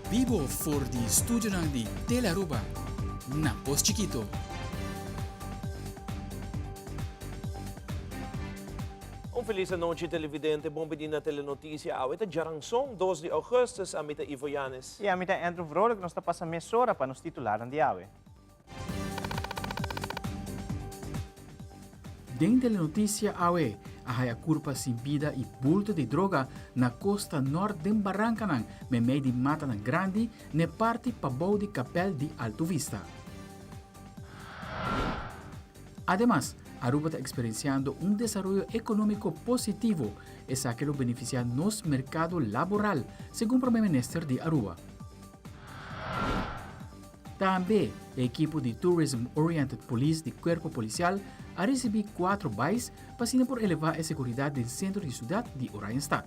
Bibo for di studionan di Telearuba na Pos Chikito. Un felis anochi televidente, bon bini na Telenoticia. Awe ta djaranson, dos di augustus, ami ta Ivo Yanes. I ami ta Andrew Vrolijk, nos ta pasa mesora pa nos titularnan di awe. Den Telenoticia awe, a haya curpa sin bida y bulto di droga na costa nort den barancanan memey di matanan grandi n'e parti pabou di kapel di Alto Vista. Ademas, Aruba ta experienciando un desaroyo economico positivo, esaki lo beneficia nos mercado laboral, segun Prome Minister di Aruba. Tambe, e ekipo di Tourism Oriented Police di Cuerpo Policial a ricibi cuatro bais pa asina por eleva e seguridad den centro di ciudad di Oranjestad.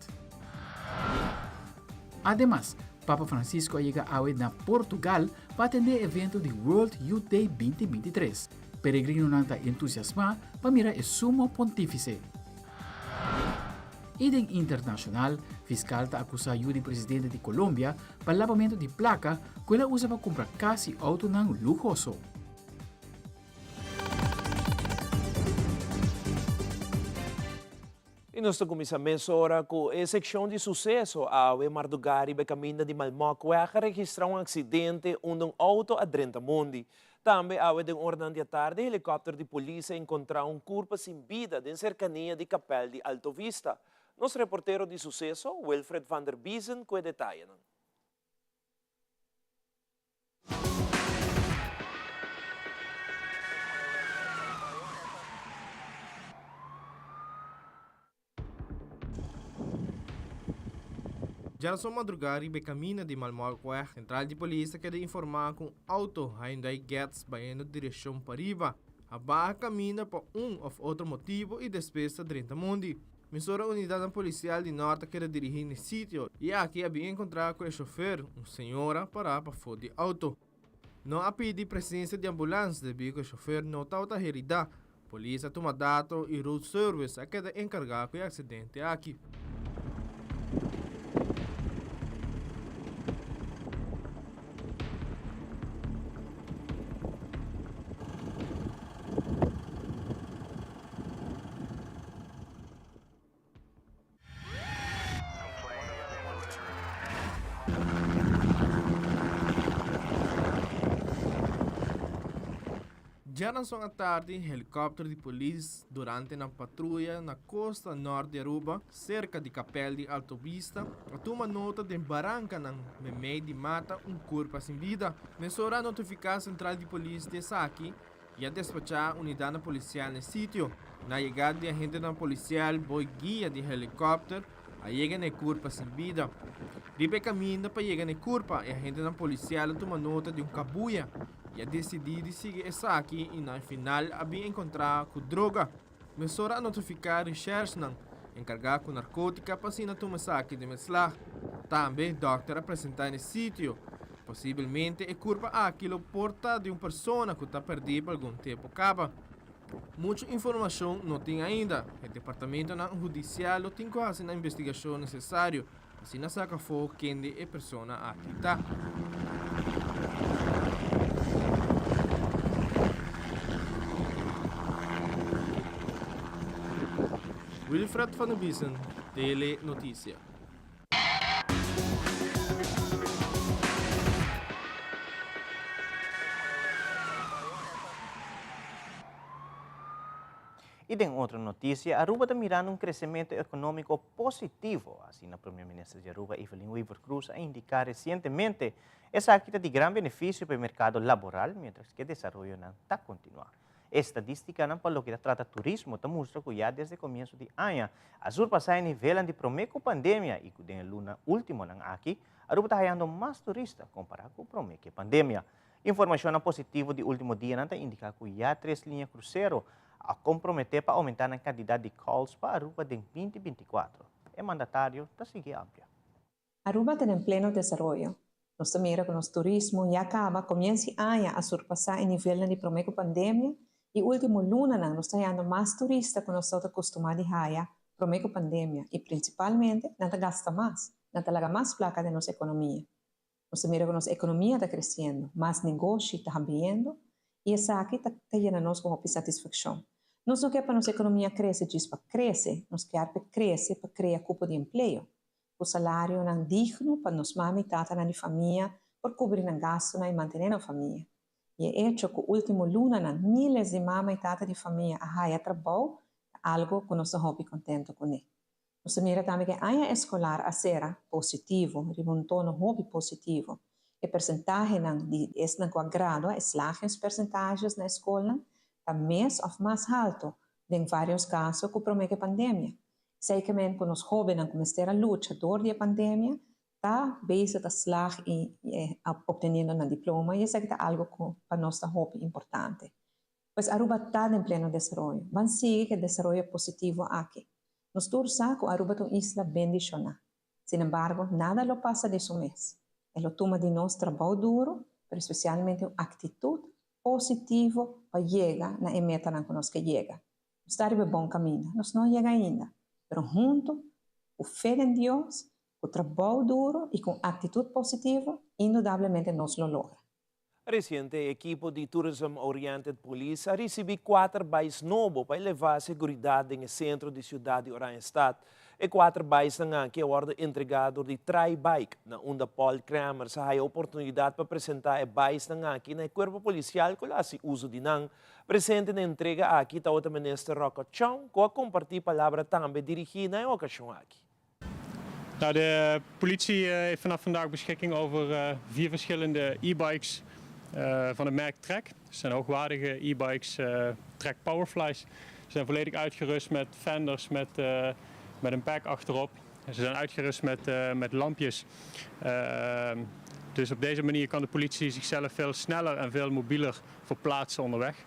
Ademas, Papa Francisco a yega awe na Portugal pa atende e evento di World Youth Day 2023. Peregrinonan ta entusiasma pa mira e Sumo Pontifice. I den internashonal, fiskal ta akusá yu di presidente di Colombia pa labamentu di plaka ku el a usa pa kumpra kas i outonan luhoso. I nos ta kuminsá mesora ku e sekshon di suseso. Awe mardugá riba e kaminda di Malmok-weg a registrá un aksidente unda un outo a drenta mondi. Tambe awe den oranan di atardi helikòpter di polis a enkontrá un kurpa sin bida den serkania di kapèl di Alto Vista. Nos reportero di suseso, Wilfred van der Biezen ku e detayenan. Djarason madrugá riba e kaminda di Malmorkweg, sentral di polis a keda informá ku un outo Hyundai Getz bayendo direkshon pariba a baha kaminda pa un òf otro motibu i despues ta drenta mondi. Mesora unidatnan polisial di Nort a keda dirigí n'e sitio i aki a bin enkontrá ku e shofer, un señora, pará pafó di outo. No a pidi presensia di ambulans debí ku e shofer no tabata heridá. Polis a tuma dato i Road Service a keda enkargá ku e aksidente aki. Djaranson atardi helikòpter di polis durante nan patruya na kosta nòrt di Aruba serka di kapèl di Alto Vista a tuma nota den barankanan meimei di mata un kurpa sin bida. Mesora a notifiká sentral di polis di esaki i a despachá unidatnan polisial na e sitio. Na yegada di agentenan polisial boi guia di helikòpter a yega na e kurpa sin bida. Riba e kaminda pa yega na e kurpa e agentenan polisial a tuma nota di un kabuya i a disidí di sigui esaki i na e final a bin enkontrá ku droga. Mesora a notifiká reshèrsnan enkargá ku narkótika pa asina tuma esaki den beslag. Tambe dòkter a presentá na e sitio. Posibelmente e kurpa aki lo por ta di un persona ku ta pèrdí pa algun tempu kaba. Muchu informashon no tin ainda. E departamentonan hudisial lo tin ku hasi nan investigashon nesesario pa asina saka afó kende e persona aki ta. Wilfred van der Biesen, Tele Noticia. Y den otro noticia, Aruba ta mirando un crecemento economico positivo, asina Prome Minister di Aruba Evelyn Wever-Croes a indica recientemente. Esaki ta di gran beneficio pa e mercado laboral, mientras cu e desaroyonan ta continua. Estadístikanan pa loke ta trata turismo ta mustra ku ya desde komienso di aña a surpasá e nivelnan di promé ku pandemia i ku den e luna últimonan aki Aruba ta hayando mas turista kompará ku promé ku e pandemia. Informashonnan positivo di último dianan ta indiká ku ya tres liña krusero a komprometé pa oumentá nan kantidat di calls pa Aruba den 2024. E mandatario ta sigui amplia. Aruba ta den pleno desaroyo. Nos ta mira ku nos turismo ya kaba komiensi aña a surpasá e nivelnan di promé ku pandemia i último lunanan nos ta hayando mas turista ku nos tabata kustumá di haya promé ku pandemia i prinsipalmente nan ta gasta mas, nan ta laga mas plaka den nos ekonomia. Nos ta mira ku nos ekonomia ta kresiendo, mas negoshi ta habiendo i esaki ta ta yena nos ku hopi satisfakshon. Nos no ke pa nos ekonomia krese djis pa krese, nos kier p'e krese pa krea kupo di empleo, ku salarionan digno pa nos mama i tatanan di famia por kubri nan gastunan i mantené nan famia. I e echo ku último lunanan míles di mama i tata di famia a haya trabou ta algu ku nos ta hopi kontentu kuné. Nos ta mira tambe ku e aña eskolar a sera positivo, riba un tono hopi positivo. E persentahenan di esnan ku a gradua, e slagingspercentages na e skolnan, ta mes òf mas haltu den vários kaso ku promé ku e pandemia. Esei ke men ku nos hóbennan ku mester a lucha dor di e pandemia ta bezig ta slag i opteniendo nan diploma i esaki ta algu ku pa nos ta hopi importante. Pues Aruba ta den pleno desaroyo. Ban sigui ku e desaroyo positivo aki. Nos tur sa ku Aruba ta un isla bendishoná. Sinembargo, nada lo pasa di su mes. E lo tuma di nos trabou duru, pero espesialmente un aktitut positivo pa yega na e metanan ku nos ke yega. Nos ta riba e bon kaminda. Nos no a yega ainda, pero huntu, ku fe den Dios, ku trabou duru i ku un aktitut positivo, indudablemente nos lo logra. Resiente e ekipo di Tourism Oriented Police a risibi kuater bais nobo pa elevá seguridat den e sentro di siudat di Oranjestad. E kuater baisnan aki a wòrdu entregá dor di Trai Bike, na unda Paul Kremers a haya oportunidat pa presentá e baisnan aki na e kuerpo polisial ku lo hasi uso di nan. Presente na e entrega aki tabata Minister Rocco Chong ku a kompartí palabra tambe dirigí na e okashon aki. Nou, de politie heeft vanaf vandaag beschikking over vier verschillende e-bikes van het merk Trek. Het zijn hoogwaardige e-bikes Trek Powerflies. Ze zijn volledig uitgerust met fenders, met, met een pack achterop. Ze zijn uitgerust met, met lampjes. Ehm, dus op deze manier kan de politie zichzelf veel sneller en veel mobieler verplaatsen onderweg.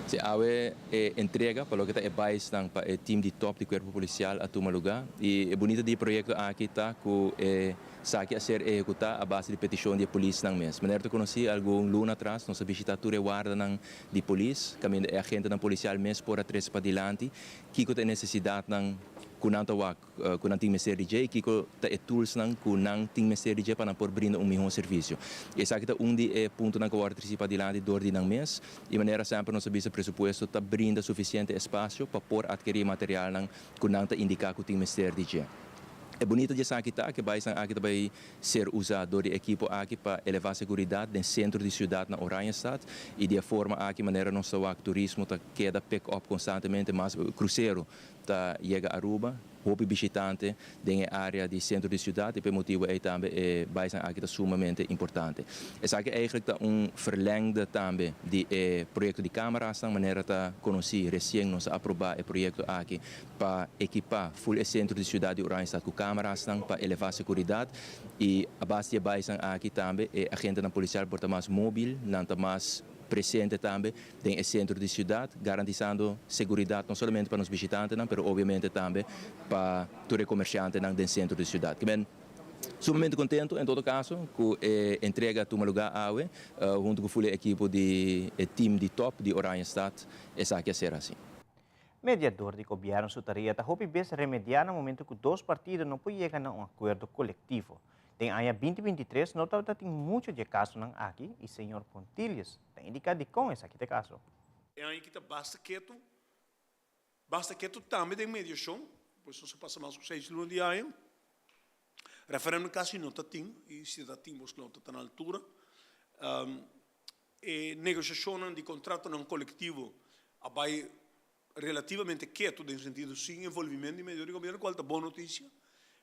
Si awe e entrega pa loke ta e baisnan pa e team di top di Cuerpo Policial a tuma luga y e bunita di e proyecto aki ta cu e saki a ser ehecuta a base di peticion di e polisnan mes. Manera ta conoci algun luna atras nos a bishita tur e wardanan di polis caminda e agentenan policial mes por a trece padilanti kico ta e necesidadnan cu nan ta wak. ku nan tin mester di dje i kiko ta e toolsnan ku nan tin mester di dje pa nan por brinda un mihó servisio. Esaki ta un di e puntonan ku a wòrdu trisi padilanti dor di nan mes i manera semper nos a bisa presupuesto ta brinda sufisiente espasio pa por atkerí e materialnan ku nan ta indiká ku tin mester di dje. E bunita di esaki ta ku e baisnan aki ta bai ser usá dor di e ekipo aki pa elevá seguridat den sentro di siudat na Oranjestad i di e forma aki manera nos ta wak turismo ta keda pick up konstantemente mas krusero ta yega Aruba, hopi bishitante den e area di centro di ciudad y pa e motibo ey tambe e baisnan aki ta sumamente importante. Esaki eigenlijk ta un verlengde tambe di e proyecto di camerasnan, manera ta conoci recien nos a aproba e proyecto aki pa ekipa full e centro di ciudad di Oranjestad cu camerasnan pa eleva securidad y a base di e baisnan aki tambe e agentenan policial por ta mas mobil, nan ta mas presente tambe den e sentro di siudat, garantisando seguridat no solamente pa nos bishitantenan, pero obviamente tambe pa tur e komershantenan den sentro di siudat. Ke men sumamente kontento en todo kaso ku e entrega a tuma lugá awe, huntu ku ful e ekipo di e team di top di Oranjestad esaki a ser hasi. Mediador di gobièrnu su tarea ta hopi bes remediá na momento ku dos partido no por yega na un akuerdo kolektivo. Den aña 2023 no tabata tin mucho di e kasonan aki i señor Pontilius ta indiká dikon esaki ta e kaso. E aña aki ta basta ketu, basta ketu tambe den mediashon, pues nos a pasa mas ku seis luna di aña. Referendum kasi no ta tin, i si ta tin bos no ta ta na altura. E negosiashonnan di kontratonan kolektivo a bai relativamente ketu den sentido sin envolvimento di medio di gobierno, cual ta bon noticia.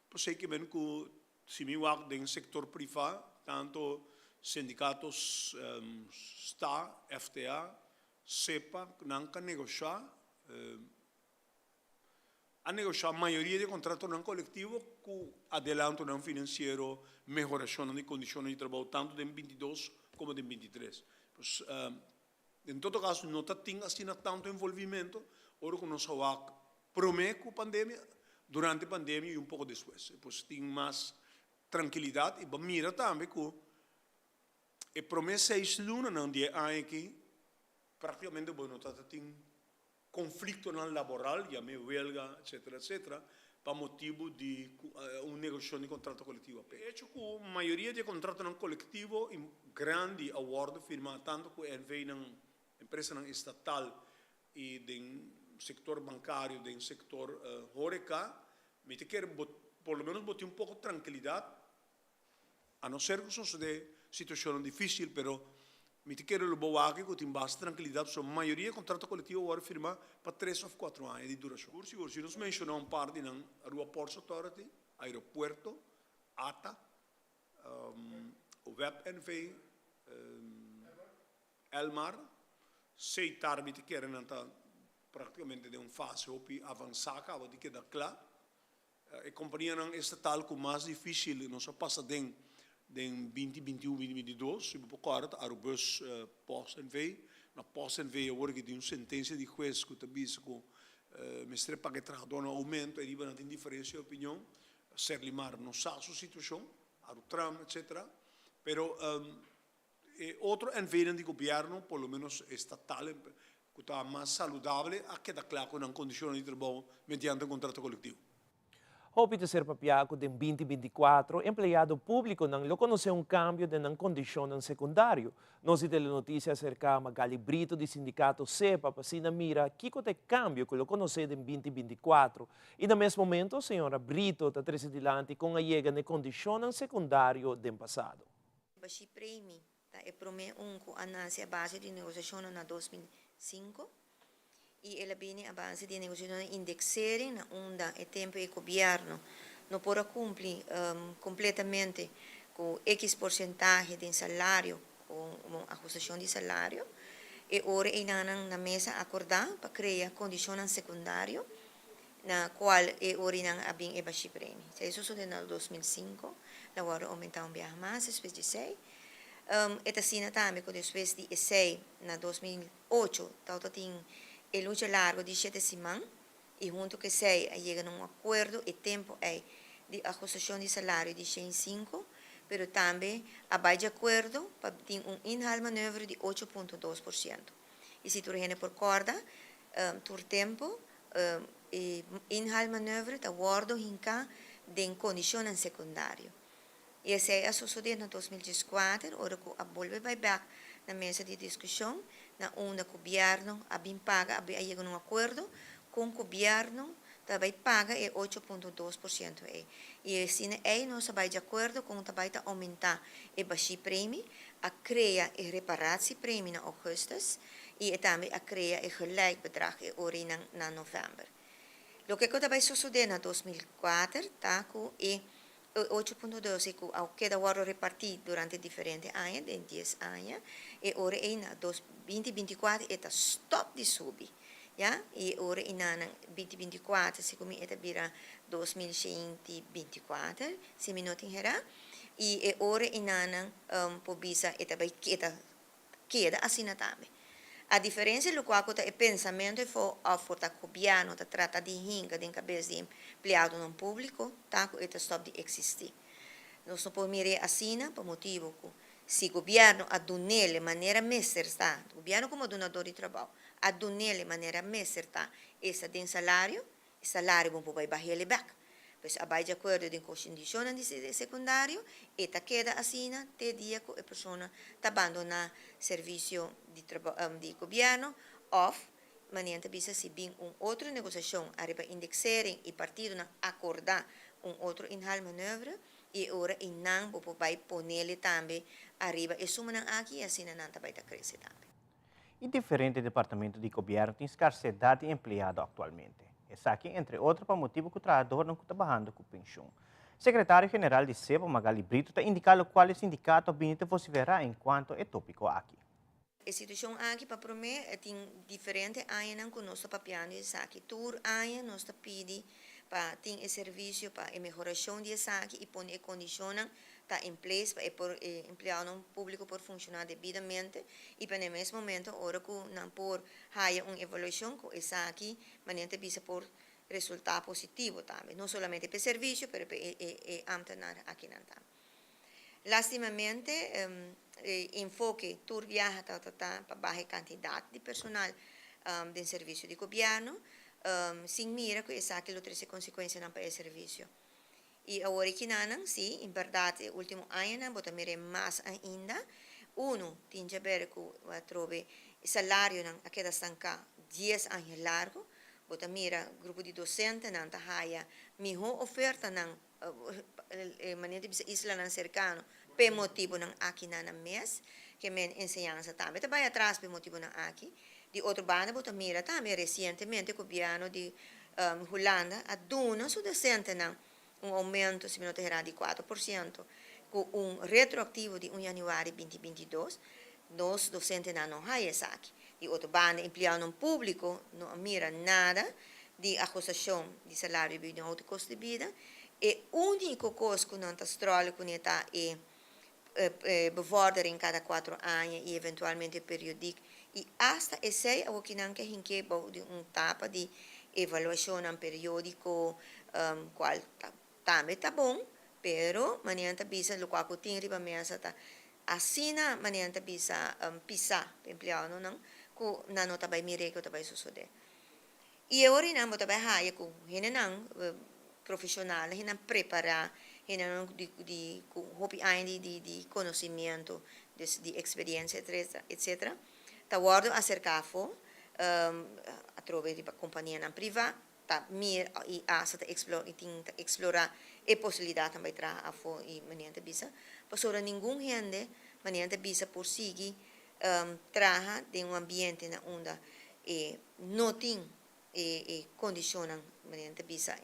Pasey ke men cu si mi wak den sector priva, tanto sindicato sta, FTA, sepa, nan ka negosha, a negosha mayoria di e contratonan colectivo cu adelantonan financiero, mehoracionnan di condicionnan di trabou tanto den 22 como den 23. Pues, Den todo caso no ta tin asina tanto envolvimento ora cu nos a wak prome cu pandemia, durante pandemia y un poco despues. Pues tin mas trankilidad y bo mira tambe cu e prome seis lunanan di e aña aki practicamente bo no ta tin conflictonan laboral, yam'e welga, etcetera, etcetera. pa motibu di un negosiashon di kontrato kolektivo. E echo ku mayoria di e kontratonan kolektivo grandi a wòrdu firmá tantu ku NVnan, empresanan estatal i den sektor bankario, den sektor horeca, mi ta kere bo por lo menos bo tin un poko trankilidat. A no ser ku sosodé situashonnan difísil, pero mi ta kere lo bo wak ku tin basta trankilidat pasobra mayoria e kontrato kolektivo a wòrdu firmá pa tres òf kuatro aña di durashon. Sigur sigur, si nos menshoná un par di nan, Aruba Ports Authority, Aeropuerto, ata, web NV, Elmar, Seitar mi ta kere nan ta praktikamente den un fase hopi avansá kaba di keda kla. E kompanianan estatal ku mas difísil nos a pasa den den binti binti un, binti binti dos, si bo por kòrda ta Arubus, Post NV. Na Post NV awor ki tin un sentensia di hues ku ta bisa ku mester paga e trahadónan oumento, ariba nan tin diferensia di opinion. Serlimar no sa su situashon, Arutram etcetera. Pero E otro NVnan di gobierno, por lo menos estatal, cu ta mas saludable, a keda cla cu nan condicionnan di trabou mediante un contrato colectivo. Hopi ta ser papia cu den binti 24 empleado publiconan lo conoce un cambio den nan condicionnan secundario. Nos di Telenoticia a acerca Magali Brito di sindicato SEPA pa asina mira kico ta e cambio cu lo conoce den binti 24. Y na mes momento señora Brito ta trece dilanti con a yega n'e condicionnan secundario den pasado. Bashi Premi ta e promé un ku a nase a base di negosiashonnan na 2005 i el a bini a base di e negosiashonnan indexering na unda e tempu e gobièrnu no por a kumpli kompletamente ku ekis porsentahe den salario ku un ahustashon di salario. E ora einan na mesa a akordá pa krea kondishonnan sekundario na cual e orinan a bin e bashi premi. Esei sosode na 2005, la wordo aumenta un biaha mas despues di esei. E ta asina tambe cu despues di esei na 2008 tawata tin e lucha largo di shete siman y hunto cu esei a yega na un acuerdo e tempo ei di ahustacion di salario di 105, pero tambe a bay di acuerdo pa tin un inhaalmanoeuvre di 8.2%. Y si tur hende por corda, tur tempo E inhaalmanoeuvre ta wordo hinca den condicionnan secundario. Y esey a sosode na 2014 ora cu a bolbe bay bek na mesa di discusion na unda gobierno a bin paga, a yega na un acuerdo con gobierno ta bay paga e 8.2% ey. Y asina ey nos a bay di acuerdo con ta bay ta aumenta e bashi premie, a crea e reparatiepremie na augustus y e tambe a crea e gelijk bedrag e orinan na november. Loke cu ta bay sosode na 2004 ta cu e 8.2 e cu a keda wordo reparti durante diferente aña, den 10 aña, e ora ey na dos binti 24 e ta stop di subi, ya, y e ora ey na 2024 si cu mi e ta bira 2124 si mi no tin hera, y e ora ey na por bisa e ta bay keda keda asina tambe. A diferencia di locual cu ta e pensamento efo of por ta gobierno ta trata di hinca den cabes di empleadonan publico ta cu e ta stop di existi. Nos no por mir'e asina pa motibo cu si gobierno a dunele manera mester sta, gobierno como dunador di trabao a dunele manera mester ta esta den salario, E salario bo por bai bahele bek. Pues a bai di akuerdo den kondishonnan di sekundario, e ta keda asina te dia ku e persona ta bandoná servisio di di gobièrnu òf manera ta bisa si bin un otro negosiashon ariba indexering i partidonan akordá un otro inhaalmanoeuvre i e ora einan bo por bai ponele tambe ariba e sumanan aki i asina nan ta bai ta krese tambe. Y diferente departamento di gobierno tin scarsedad di empleado actualmente. Esaki entre otro pa motibo cu trahadornan cu ta bahando cu pensioen. Secretario General di SEPA, Magali Brito, ta indica locual e sindicato a bini ta vocifera en cuanto e topico aki. E situacion aki pa prome tin diferente añanan cu nos ta papiando esaki. Tur aña nos ta pidi pa tin e servicio pa e mehoracion di esaki y pone e condicionnan ta in place pa e por e empleadonan publico por funciona debidamente y pa na e mes momento ora cu nan por haya un evaluacion cu esaki manera ta bisa por resulta positivo tambe, no solamente pa e servicio pero pa e e ambtenaar akinan tambe. Lastimamente e enfoke tur biaha ta ta pa baha e cantidad di personal den servicio di gobierno. Sin mira ku esaki lo trese konsekuensianan pa e servisio. I awor e kinanan, sí, en bèrdat e último añanan bo ta mir'é mas ainda. Unu, tin djaber ku atrobe e salarionan a keda stanká dies aña largu. Bo ta mira grupo di dosentenan ta haya mihó ofertanan manera di bisa islanan serkano p'e motibunan aki nan nan mes. Ke men enseñansa tambe ta bai atras p'e motibunan aki. Di otro banda bo ta mira tambe resientemente gobièrnu di Hulanda a duna su dosentenan un oumento, si mi no ta hera, di 4% ku un retroaktivo di un yanüari 2022. Nos dosentenan no haya esaki. Di otro banda empleadonan públiko no a mira nada di ahustashon di salario debido na outo kosto di bida. E úniko kos ku nan ta stròle kuné ta e bevordering kada 4 aña i eventualmente periodiek i asta esei awoki nan ke hink'é bou di un tapa di evaluashonnan periódiko kual ta tambe ta bon pero manera nan ta bisa lokual ku tin riba mesa ta asina manera nan ta bisa pisá pa empleadonan ku nan no ta bai mir'é ku ta bai sosodé. I e ora einan bo ta bai haya ku hendenan profeshonal, hendenan prepará, hendenan di di ku hopi aña di di di konosimiento, dus di eksperiensia etsetera, ta wòrdu aserká afó atrobe riba kompanianan privá, ta mira i asta ta eksplorá i tin ta eksplorá e posibilidatnan bai traha afó i manera ta bisa, pasobra ningun hende manera ta bisa por sigui traha den un ambiente na unda e no tin e e kondishonnan manera nan ta bisa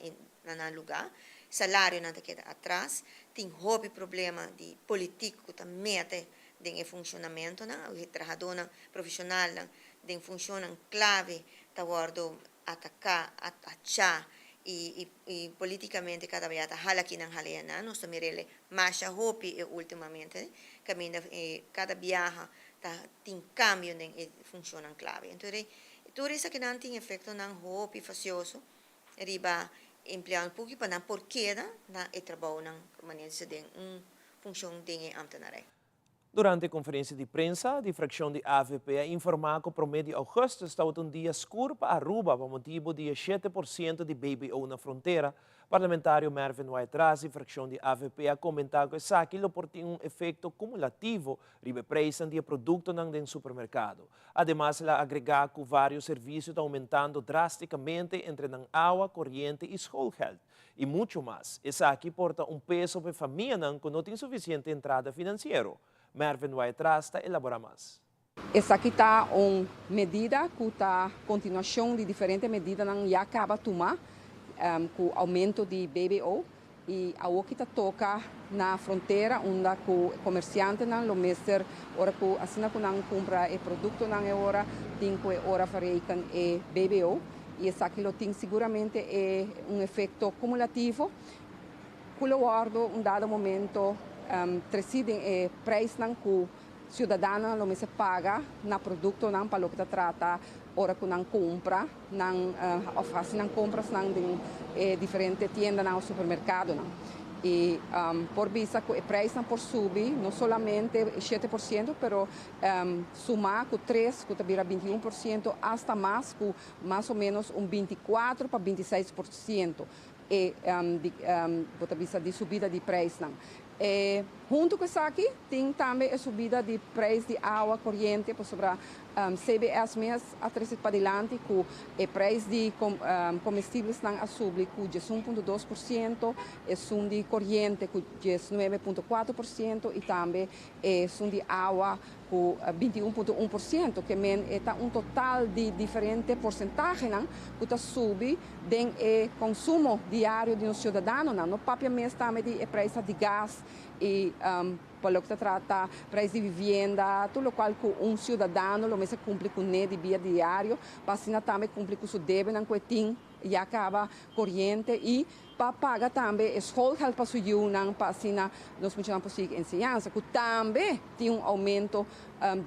na nan lugá, salarionan ta keda atras, tin hopi problema di politik ku ta mete den e funshonamentonan, e trahadónan profeshonalnan den funshonnan klave ta wòrdu ataká, atachá i i politikamente kada bia ta hala kinan hala enan, nos ta mir'el masha hopi e últimamente kaminda e kada biaha ta tin kambio den e funshonnan klave. Entonces tur esakinan tin efektonan hopi fasioso riba empleadonan públiko pa nan por keda na e trabounan manera di sa den un funshon den e ambtenarij. Durante konferensia di prensa, di frakshon di avp a informá ku promé di ougùstùs tabata un dia skur pa Aruba pa motibu di e 7% di BBO na frontera. Parlamentario Mervin Wyatt-Ras di frakshon di avp a komentá ku esaki lo por tin un efekto kumulativo riba e preisnan di e produktonan den supermerkado. Ademas el a agregá ku vários servisio ta oumentando drástikamente entre nan awa, koriente i schoolgeld i muchu mas. Esaki por ta un peso pa e famianan ku no tin sufisiente entrada finansiero. Mervin Wyatt-Ras ta elaborá mas. Esaki ta un medida ku ta kontinuashon di diferente medidanan ya kaba tuma ku oumento di BBO i awoki ta toka na frontera unda ku komersiantenan lo mester ora ku asina ku nan kumpra e produktonan e ora tin ku e ora verreken e BBO i esaki lo tin siguramente e un efekto kumulativo ku lo wòrdu un dado momento tresí den e preisnan ku Siudadanonan lo mester paga na produktonan pa loke ta trata ora ku nan kumpra nan òf hasi nan komprasnan den e diferente tiendanan òf supermerkadonan. I por bisa ku e preisnan por subi no solamente 7% pero sumá ku tres ku ta bira 21% asta mas ku mas o ménos un 24 pa 26% e di bo ta bisa di subida di preisnan. E huntu ku esaki tin tambe e subida di preis di awa koriente pasobra CBS mes a trese padilanti ku e preis di komestiblesnan a subi ku 11.2%, esun di koriente ku 19.4% i tambe esun di awa ku 21.1%, ke men e ta un total di diferente porsentahenan ku ta subi den e konsumo diario di nos siudadanonan. No papia mes tambe di e preisnan di gas i pa loke ta trata preis di vivienda, tur lokual ku un siudadano lo mester kumpli kuné di bia diario pa asina tambe kumpli ku su debenan ku e tin ya kaba koriente i pa paga tambe e schoolgeld pa su yiunan pa asina nos muchanan por sigui enseñansa, ku tambe tin un oumento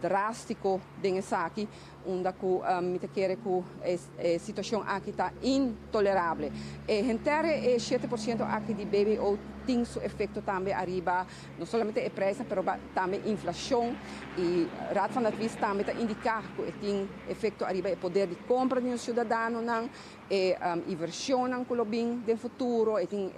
drástiko den esaki. unda ku mi ta kere ku e situashon aki ta intolerable. E henter e 7% aki di BBO tin su efekto tambe ariba no solamente e prijsnan pero tambe inflashon i Raad van Advies tambe ta indiká ku e tin efekto ariba e poder di kompra di nos siudadanonan, e invershonnan ku lo bin den futuro, e tin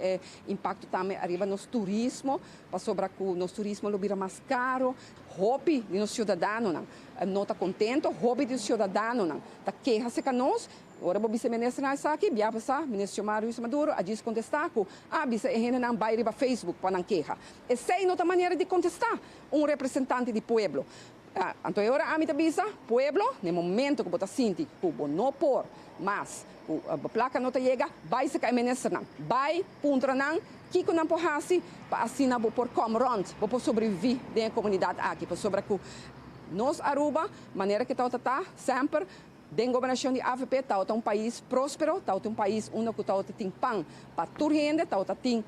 impakto tambe ariba nos turismo pasobra ku nos turismo lo bira mas karo. Hopi di nos siudadanonan no ta kontento, hopi di nos siudadanonan ta keha serka nos. Ora bo bisa e ministernan esaki, bia pasá Minister Xiomara Ruiz Maduro a djis kontestá ku a bisa e hendenan bai riba Facebook pa nan keha. Esei no ta manera di kontestá un representante di pueblo. Anto e ora ami ta bisa pueblo, na e momento ku bo ta sinti ku bo no por mas, ku bo plaka no ta yega, bai serka e ministernan, bai puntra nan kiko nan por hasi pa asina bo por kom rond, bo por sobreviví den e komunidat aki. Pasobra ku nos Aruba, manera ke tabata ta semper, Den gobernashon di avp tabata un pais prospero, tabata un pais unda ku tabata tin pan pa tur hende, tabata tin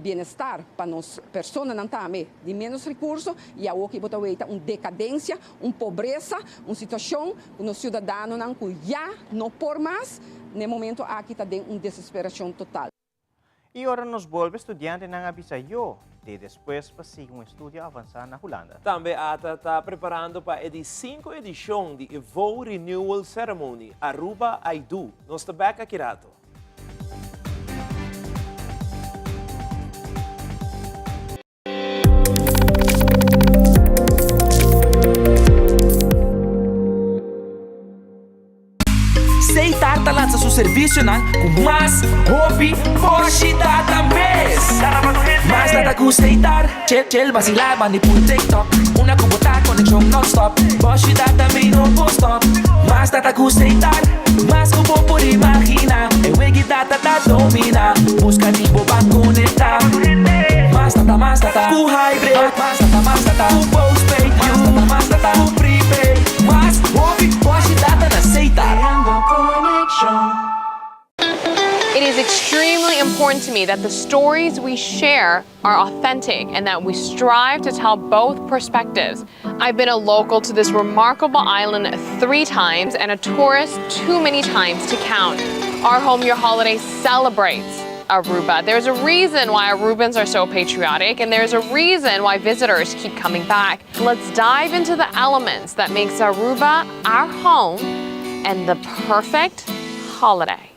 bienestar pa nos personanan tambe di menos rekurso i awoki bo ta weita un dekadensia, un pobresa, un situashon ku nos siudadanonan ku ya no por mas, n'e momento aki ta den un desesperashon total. I ora nos bolbe studiantenan a bisa yo te despues pa sigui un estudio avansá na Hulanda. Tambe ata ta preparando pa e di sinku edishon di e Vow Renewal Ceremony, Aruba I Do. Nos ta bek aki rato. Seitar ta lansa su servisionan ku mas hopi boshi data mes. Mas data ku Seitar, chel chel basilá bandi pul TikTok. Una ku bo ta konekshon nonstop, boshi data mi no por stop. Mas data ku Seitar, mas ku bo por imaginá. E wegi data ta dominá, buska di bo ban konektá. Mas data, mas data ku hybrid, mas data, mas data ku postpaid, mas data, mas data ku prepaid. Mas hopi boshi data na Seitar. It is extremely important to me that the stories we share are authentic and that we strive to tell both perspectives. I've been a local to this remarkable island three times and a tourist too many times to count. Our Home Your Holiday celebrates Aruba. There's a reason why Arubans are so patriotic and there's a reason why visitors keep coming back. Let's dive into the elements that makes Aruba our home and the perfect holiday.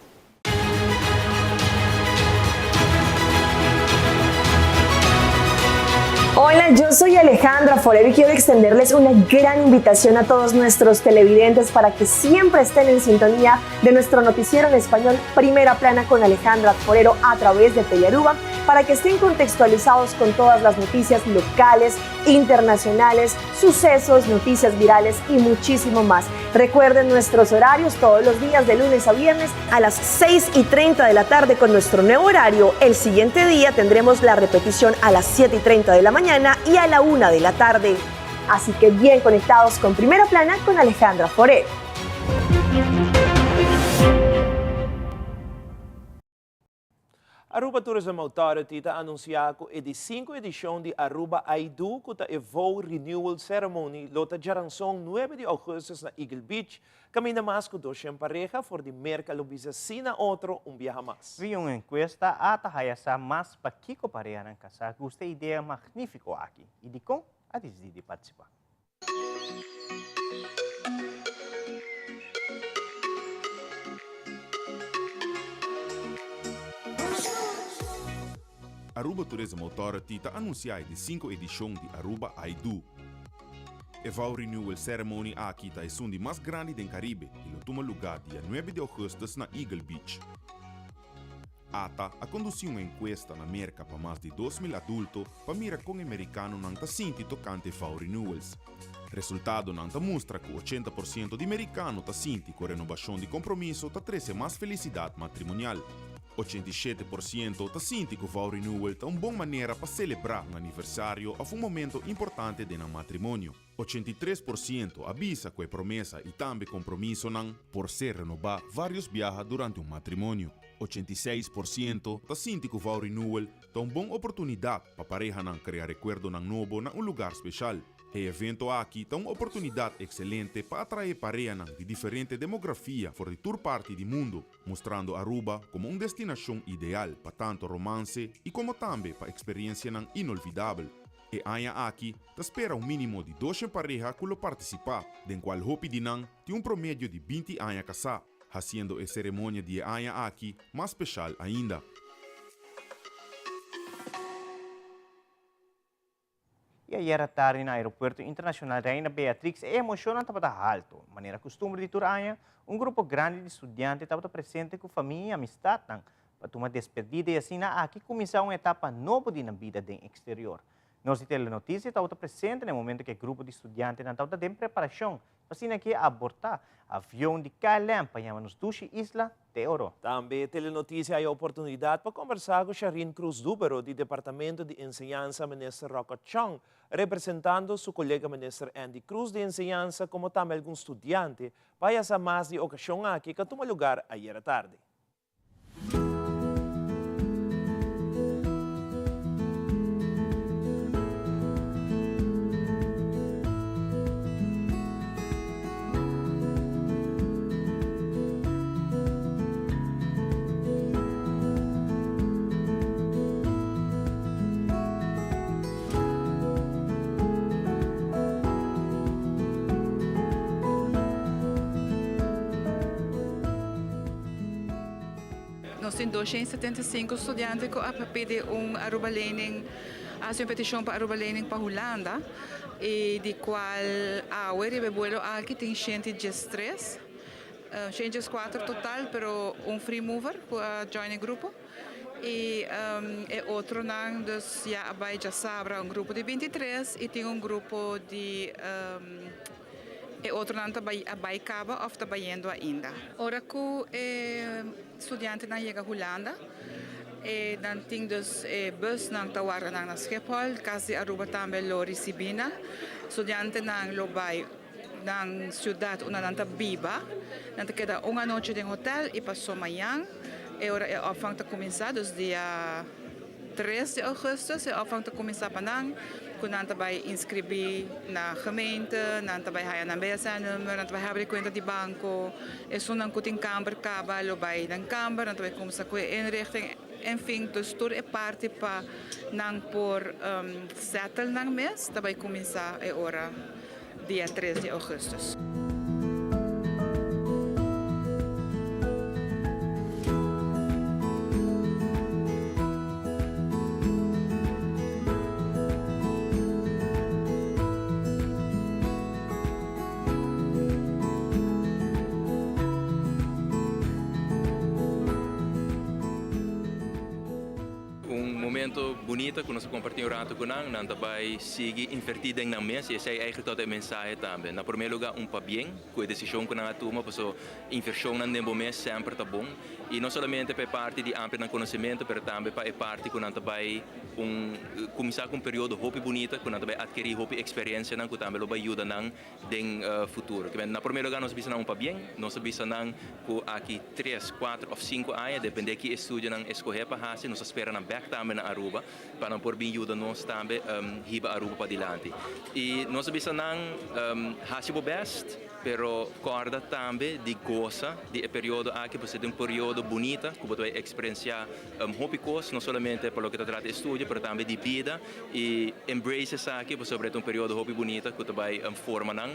Hola, yo soy Alejandra Forero y quiero extenderles una gran invitación a todos nuestros televidentes para que siempre estén en sintonía de nuestro noticiero en español Primera Plana con Alejandra Forero a través de Telearuba para que estén contextualizados con todas las noticias locales, internacionales, sucesos, noticias virales y muchísimo más. Recuerden nuestros horarios todos los días de lunes a viernes a las 6 y 30 de la tarde con nuestro nuevo horario. El siguiente día tendremos la repetición a las 7 y 30 de la mañana y a la 1 de la tarde. Así que bien conectados con Primera Plana con Alejandra Forero. Aruba Tourism Authority ta anuncia cu e di cinco edicion di Aruba I Do cu ta e Vow Renewal Ceremony lo ta djaranson nuebe di augustus na Eagle Beach, caminda mas cu doshen pareha for di Merca lo bisa si na otro un biaha mas. Via un encuesta a ta haya sa mas pakico parehanan casá gusta e idea magnifico aki y dicon a dicidi di participa. Aruba Tourism Authority ta anuncia e di cinco edicion di Aruba I Do. E Vow Renewal Ceremony aki ta esun di mas grandi den Caribe y lo tuma luga dia nuebe di augustus na Eagle Beach. Ata a conduci un encuesta na Merca pa mas di 2000 adulto pa mira con e mericanonan ta sinti tocante vow renewals. Resultadonan ta mustra cu 80% di mericano ta sinti cu renobacion di compromiso ta trece mas felicidad matrimonial. 87% ta sinti cu vow renewal ta un bon manera pa celebra un aniversario of un momento importante den nan matrimonio. 83% a bisa cu e promesa y tambe compromisonan por ser renoba varios biaha durante un matrimonio. 86% ta sinti cu vow renewal ta un bon oportunidad pa parehanan crea recuerdonan nobo na un lugar special. E evento aki ta un oportunidat ekselente pa atraé parehanan di diferente demografia for di tur parti di mundu, mustrando Aruba komo un destinashon ideal pa tantu romanse i komo tambe pa eksperiensianan inolvidabel. E aña aki ta spera un mínimo di doshen pareha ku lo partisipá, den kual hopi di nan tin un promedio di binti aña kasá, hasiendo e seremonia di e aña aki mas speshal ainda. I ayera tardi na Aeropuerto Internacional Reina Beatrix e emocionnan tabata halto. Manera custumber di tur aña, un grupo grandi di studiante tabata presente cu famia y amistadnan pa tuma despedida y asina aki cuminsa un etapa nobo di nan bida den exterior. Nos di Telenoticia tabata presente na e momento cu e grupo di studiantenan tabata den preparacion pa asina ki aborta avion di KLM pa yama nos dushi isla te oro. Tambe Telenoticia haya oportunidad pa combersa cu Sharine Cruz Dubero di Departamento di Enseñansa Minister Rocco Chong, representando su colega Minister Endy Croes di Enseñansa como tambe algun studiante pa haya sa mas di e ocasion aki cu a tuma lugar ayera tardi. Nos tin 275 studiante ku a pidi un Aruba Lening, a hasi un petishon pa Aruba Lening pa Hulanda i di kual awe riba e buelo aki tin 113. 114 total pero un free mover cu a join e grupo y e otronan dus ya a bay djasabra un grupo di 23 y tin un grupo di e otronan ta bay a bay caba of ta bayendo ainda. Ora cu e studiantenan yega Hulanda e nan tin dus e busnan ta warda nan na Schiphol, Cas di Aruba tambe lo ricibi nan. Studiantenan lo bay. Nan ciudad unda nan ta biba. Nan ta keda un anochi den hotel y paso mañan e ora e opvang ta cuminsa, dus dia tres di augustus e opvang ta cuminsa pa nan, cu nan ta bay inscribi na gemeente, nan ta bay haya nan BSN number, nan ta bay habri cuenta di banco, esunnan cu tin camber caba lo bay nan camber, nan ta bay cuminsa cu e inrichting, enfin, dus tur e parti pa nan por settle nan mes ta bay cuminsa e ora. dia tres di augustus. Un momento bunita ku nos a kompartí un ratu ku nan. Nan ta bai sigui invertí den nan mes i esei eigenlijk tabata e mensahe tambe. Na promé lugá un pabien ku e desishon ku nan a tuma paso invershonnan den bo mes semper ta bon i no solamente pa e parti di amplia nan konosementu pero tambe pa e parti ku nan ta bai un kuminsá ku un periodo hopi bunita ku nan ta bai atkerí hopi eksperensianan ku tambe lo bai yuda nan den futuro. Na promé lugá nos a bisa nan un pabien, nos a bisa nan ku aki tres, kuater òf sinku aña, dependé ki estudio nan eskohé pa hasi, nos a spera nan bèk tambe na Aruba pa nan por bin yuda nos tambe hiba Aruba padilanti. I nos a bisa nan hasi bo bèst, pero kòrda tambe di gosa di e periodo aki, pasobra ta un periodo bunita ku bo ta bai eksperensiá hopi kos, no solamente pa loke ta trata estudio, pero tambe di bida. I embrace esaki pasobra e ta un periodo hopi bunita ku ta bai forma nan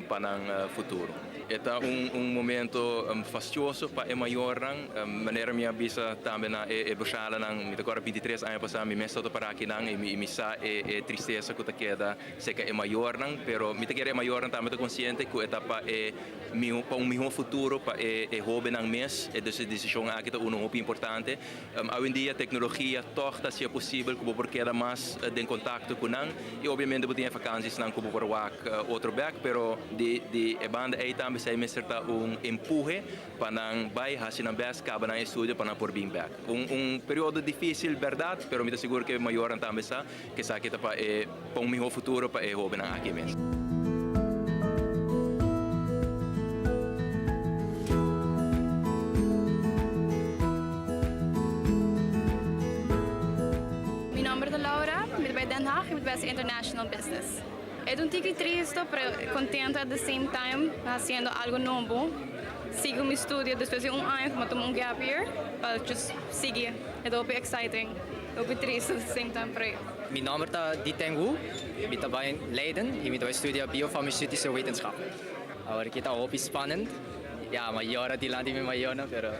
pa nan futuro. E ta un momento fastioso pa e mayornan. Manera mi a bisa tambe na e boshalanan, mi ta kòrda bintitres aña pasá mi mes tabata para akinan i mi sa e tristesa ku ta keda serka e mayornan. Pero mi ta kere e mayornan tambe ta konsiente ku e ta pa e pa un mihó futuro pa e hóbennan mes. E desishon aki ta unu hopi importante. Awendia teknologia tòg ta hasié posibel ku bo por keda mas den kontakto ku nan i obiamente bo tin e vakansiesnan ku bo por wak otro bèk, pero di di e banda ei tambe esei mester ta un empuhe pa nan bai hasi nan bèst kaba nan estudio pa nan por bin bèk. Un un periodo difísil bèrdat, pero mi ta sigur ku e mayornan tambe sa ku esaki ta pa e pa un mihó futuro pa e hóbennan aki mes. Mi nomber ta Laura, mi ta bai Den Haag y mi ta bai haci International Business. E ta un tiki tristo pero contento at the same time haciendo algo nobo. Sigui mi studio despues di un aña cu mi a tuma un gap year pa just sigui. E ta hopi exciting, hopi tristo at the same time pero. Mi nomber ta Diteng Wu, mi ta bai Leiden y mi ta bai studia Biofarmaceutische Wetenschappen. Awor aki ta hopi spannend, ya mi a yora dilanti mi mayornan pero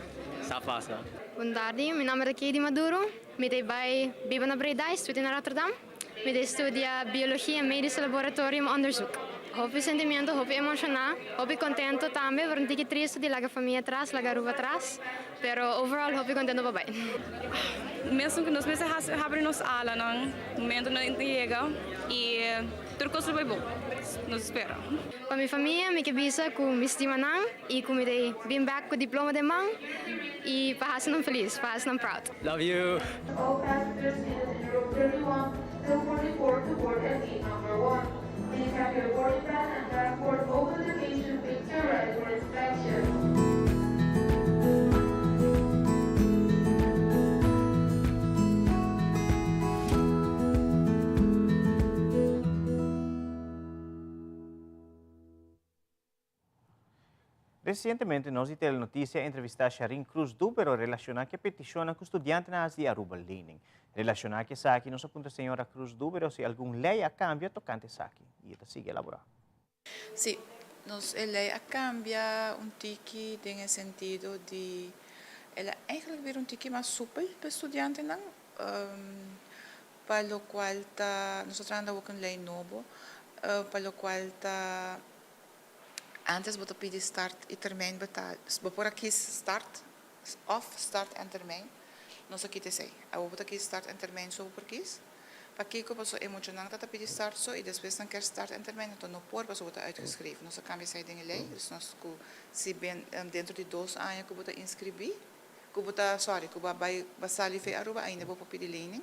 sa pasa. Bon tardi, mi nomber ta Keidy Maduro, mi ta bai biba na Breda y studia na Rotterdam. Mi ta studia Biologia Medisch Laboratorium Onderzoek. Hopi sentimiento, hopi emociona, hopi contento tambe, pero un tiki tristo di laga famia atras, laga Aruba atras, pero overall hopi contento pa bai. Mesun cu nos mester haci habri nos alanan, momento nan ta yega y tur cos lo bai bon, nos spera. Pa mi famia mi ke bisa cu mi stima nan y cu mi ta bin bek cu diploma den man y pa haci nan feliz, pa haci nan proud. Love you! All passengers seated in row 31 till 44 to board at gate number 1. Please have your boarding pass and passport identification picture ready for inspection. Resientemente nos di Telenoticia a entrevista Sharin Cruz Dubero relaciona cu e peticionnan cu studiantenan haci di Aruba Lening. Relaciona cu esaki nos a puntra señora Cruz Dubero si algun ley a cambia tocante esaki y e ta sigui elabora. Si, nos e ley a cambia un tiki den e sentido di el a eigenlijk bira un tiki mas soepel pa e studiantenan pa locual ta nos ta trahando awor cu un ley nobo pa locual ta Antes bo ta pidi start y termijn betaal. Bo por a kies start of start en termijn. Nos a kita esey. Awor bo ta kies start en termijn so bo por kies. Pakico? Pasobra e muchanan ta ta pidi start so y despues nan kier start en termijn anto no por pasobra bo ta uitgeschreven. Nos a cambia esey den e ley. Dus nos cu si ben dentro di dos aña cu bo ta inscribi, cu bo ta, sorry, cu bo a bay bo a sali fe Aruba ainda bo por pidi lening.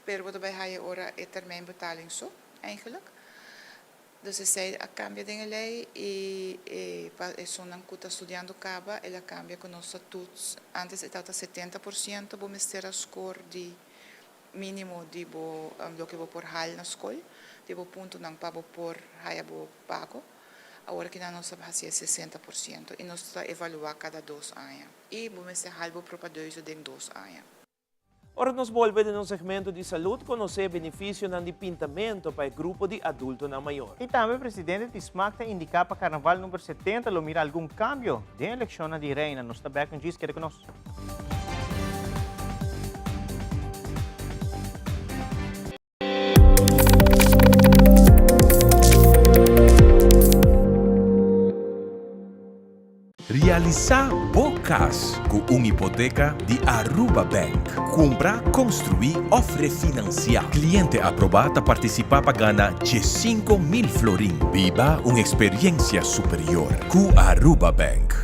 Pero bo ta bay haya ora e termijn betaling so eigenlijk. Dus esei a kambia den e lei i e pa esunnan ku ta studiando kaba el a kambia ku nos ta toets. Antes e tabata 70% bo mester a skor di minimo di bo loke bo por hal na skol, di bo puntonan pa bo por haya bo pago. Awor kinan nos ta hasi e 60% i nos ta evaluá kada dos aña i bo mester hal bo propaduizo den dos aña. Ora nos bolbe den nos segmento di salud conoce e beneficionan di pintamento pa e grupo di adultonan mayor. Y tambe presidente di smac ta indica pa Carnaval number 70 lo mira algun cambio den eleccionnan di Reina. Nos ta bek un djis, keda cu nos. Realisá bo kas ku un hipoteka di Aruba Bank. Kumpra, konstruí òf refinansiá. Kliente aprobá ta partisipá pa gana 15,000 florin. Biba un eksperiensia superior ku Aruba Bank.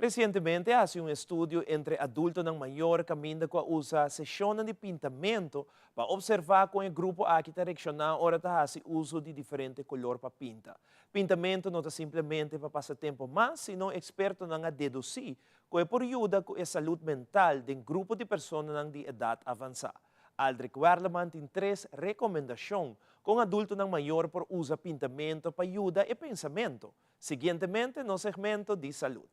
Resientemente a hasi un estudio entre adultonan mayor kaminda ku a usa seshonnan di pintamentu pa opservá kon e grupo aki ta reakshoná ora ta hasi uso di diferente kolor pa pinta. Pintamentu no ta simplemente pa pasa tempu mas, sino ekspertonan a dedusí ku e por yuda ku e salud mental den grupo di personanan di edat avansá. Aldrich Werleman tin tres rekomendashon kon adultonan mayor por usa pintamentu pa yuda e pensamentu. Siguientemente nos segmento di salud.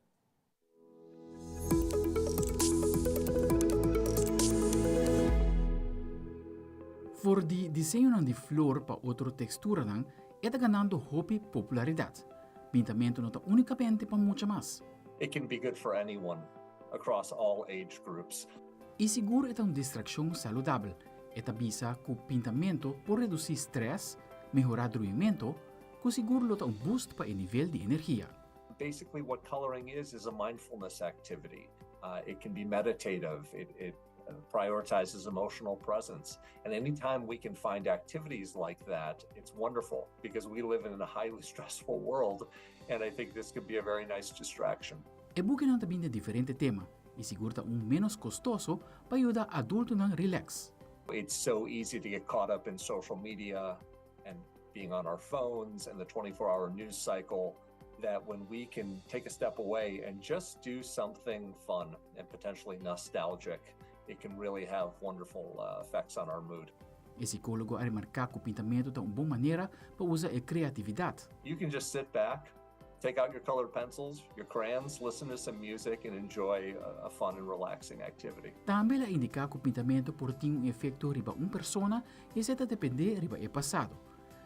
For di diseñonan di flor pa otro teksturanan, e ta ganando hopi popularidat. Pintamentu no ta únikamente pa mucha mas. It can be good for anyone across all age groups. I sigur e ta un distrakshon saludabel. E ta bisa ku pintamentu por redusí strès, mehorá druimentu, ku sigur lo ta un boost pa e nivel di energia. Basically what coloring is is a mindfulness activity. Uh, it can be meditative, it, it uh, prioritizes emotional presence. And anytime we can find activities like that, it's wonderful because we live in a highly stressful world. And I think this could be a very nice distraction. E bukinan ta bin den diferente tema i sigur ta un ménos kostoso pa yuda adultonan relax. It's so easy to get caught up in social media and being on our phones and the 24 hour news cycle that when we can take a step away and just do something fun and potentially nostalgic, it can really have wonderful uh, effects on our mood. E psicólogo a remarca cu pintamento ta un bon manera pa usa e creatividad. You can just sit back, take out your colored pencils, your crayons, listen to some music and enjoy a, a fun and relaxing activity. Tambe el a indica cu pintamento por tin un efecto riba un persona y esey ta depende riba e pasado.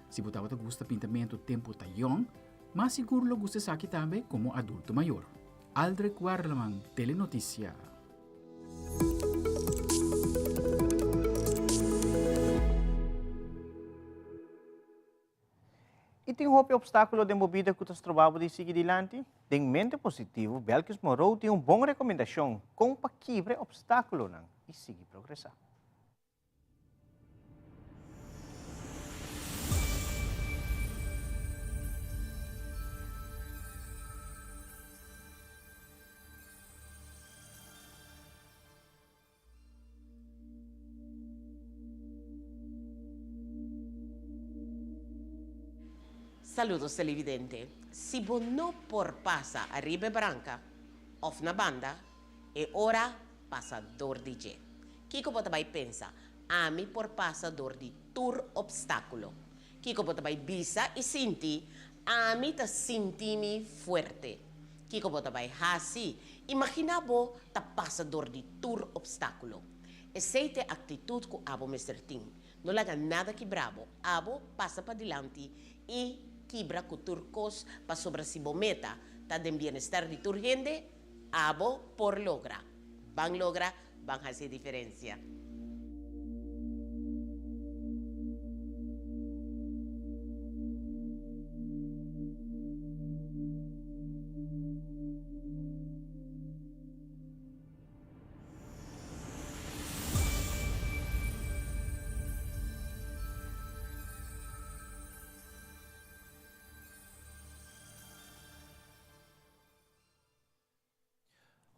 Si bo tabata gusta pintamentu tempu ta yòn, mas sigur lo gusta esaki tambe komo adulto mayor. Aldrich Werleman, Telenotisia. I tin hopi obstákulo den bo bida ku ta stroba bo di sigui dilanti? Den Mente Positivo, Belkis Moreau tin un bon rekomendashon kon pa kibra e obstákulonan i sigui progresá. Saludos televidente. Si bo no por pasa ariba e branca of na banda, e ora pasa dor di dje. Kiko bo ta bai pensa? Ami por pasa dor di tur obstáculo. Kiko bo ta bai bisa i sinti? Ami ta sinti mi fuerte. Kiko bo ta bai hasi? Imaginá bo ta pasa dor di tur obstáculo. Esei ta e actitud cu abo mester tin. No laga nada kibra bo. Abo pasa padilanti i kibra cu tur cos pasobra si bo meta ta den bienestar di tur hende, Abo por logra. Ban logra, ban haci e diferencia.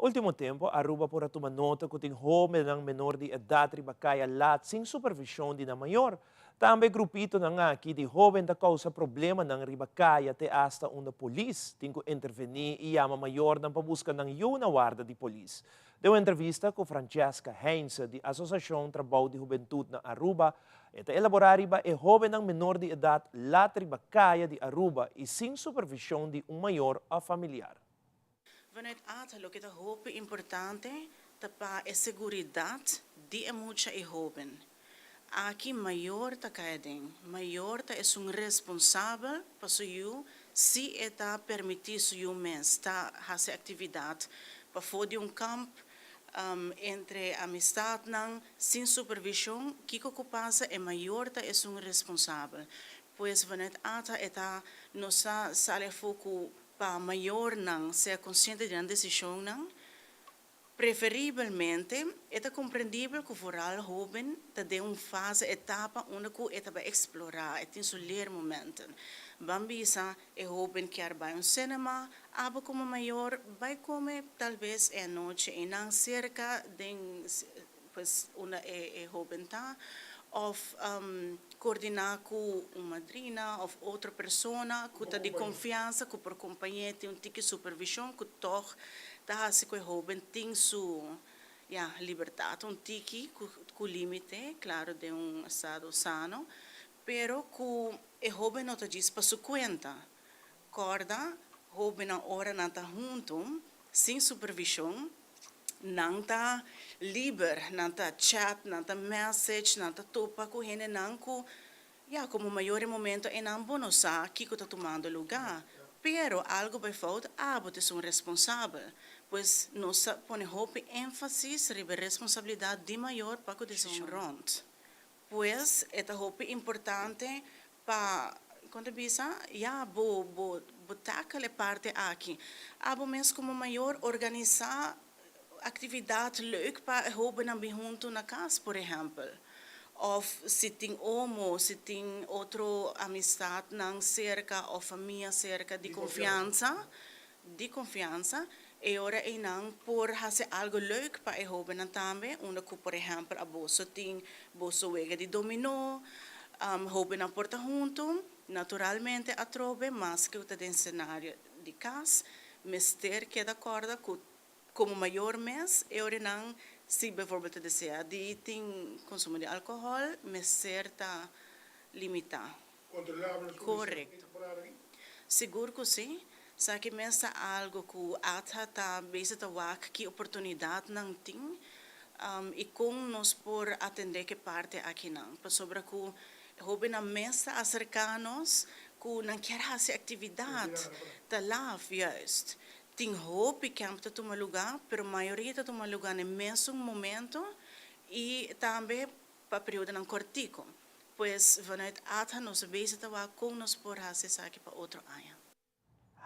Ultimo tempo Aruba por a tuma nota cu tin hobennan menor di edad riba caya laat sin supervision di nan mayor. Tambe grupitonan aki di hoben ta causa problemanan riba caya te hasta unda polis tin cu interveni y yama mayornan pa busca nan yu na warda di polis. Den un entrevista cu Francesca Heinze di Asociacion Trabou di Hubentud na Aruba, e ta elabora riba e hobennan menor di edad laat riba caya di Aruba y sin supervision di un mayor of familiar. Vanuit ATA loke ta hopi importante ta pa e seguridat di e mucha i hoben. Aki mayor ta kai aden. Mayor ta esun responsabel pa su yu si e ta permití su yu mes ta hasi aktividat pafó di un kamp, entre amistatnan, sin supervishon. Kiko ku pasa e mayor ta esun responsabel. Pues vanuit ATA e ta nos ta sali afó ku Pa mayornan sea konsiente di nan desishonnan. Preferibelmente, e ta komprendibel ku vooral hóben ta den un fase, etapa, unda ku e ta bai eksplorá, e tin su leermomenten. Ban bisa e hóben kier bai un sinema, abo komo mayor bai kome talbes e anochi einan serka den pues unda e hóben ta, òf koordiná ku un madrina òf otro persona ku ta di konfiansa ku por kompañ'é, tin un tiki supervishon ku tòg Ta hasi ku e hóben tin su, ya, libertat un tiki, ku ku límite, klaro den un estado sano, pero ku e hóben no ta djis pa su kuenta. Kòrda, hóbennan ora nan ta huntu, sin supervishon, nan ta liber, nan ta chat, nan ta message, nan ta topa ku hendenan ku, ya, komo mayor e momento einan bo no sa kiko ta tumando lugá. Pero algo bai fout, abo ta esun responsabel. Pues nos ta pone hopi énfasis riba e responsabilidat di mayor pa ku desishon rònt. Pues e ta hopi importante pa, kon ta bisa, ya bo bo bo tackle e parti aki. Abo mes komo mayor organisá Actividad leuk pa e hobennan bin hunto na cas, por ehempel. Of si tin omo, si tin otro amistadnan cerca of famia cerca di confiansa, di confiansa, e ora eynan por haci algo leuk pa e hobennan tambe, unda cu por ehempel aboso tin boso wega di dominó, hobennan por ta hunto, naturalmente atrobe maske cu ta den scenario di cas, mester keda corda cu Komo mayor mes, e orenan si bijvoorbeeld ta desea di tin konsumo di alkohòl, mester ta limitá. Korekto. Sigur ku si. Esaki mes ta algu ku ATHA ta bezig ta wak ki oportunidatnan tin i kon nos por atendé ku e parti akinan. Pasobra ku e hóbennan mes ta aserká nos ku nan kier hasi aktividat, ta laf juist. Tin hopi camp ta tuma luga, pero mayoria ta tuma luga na e mesun momento y tambe pa periodonan cortico. Pues vanuit ATHA nos a bezig ta wak con nos por haci esaki pa otro aña.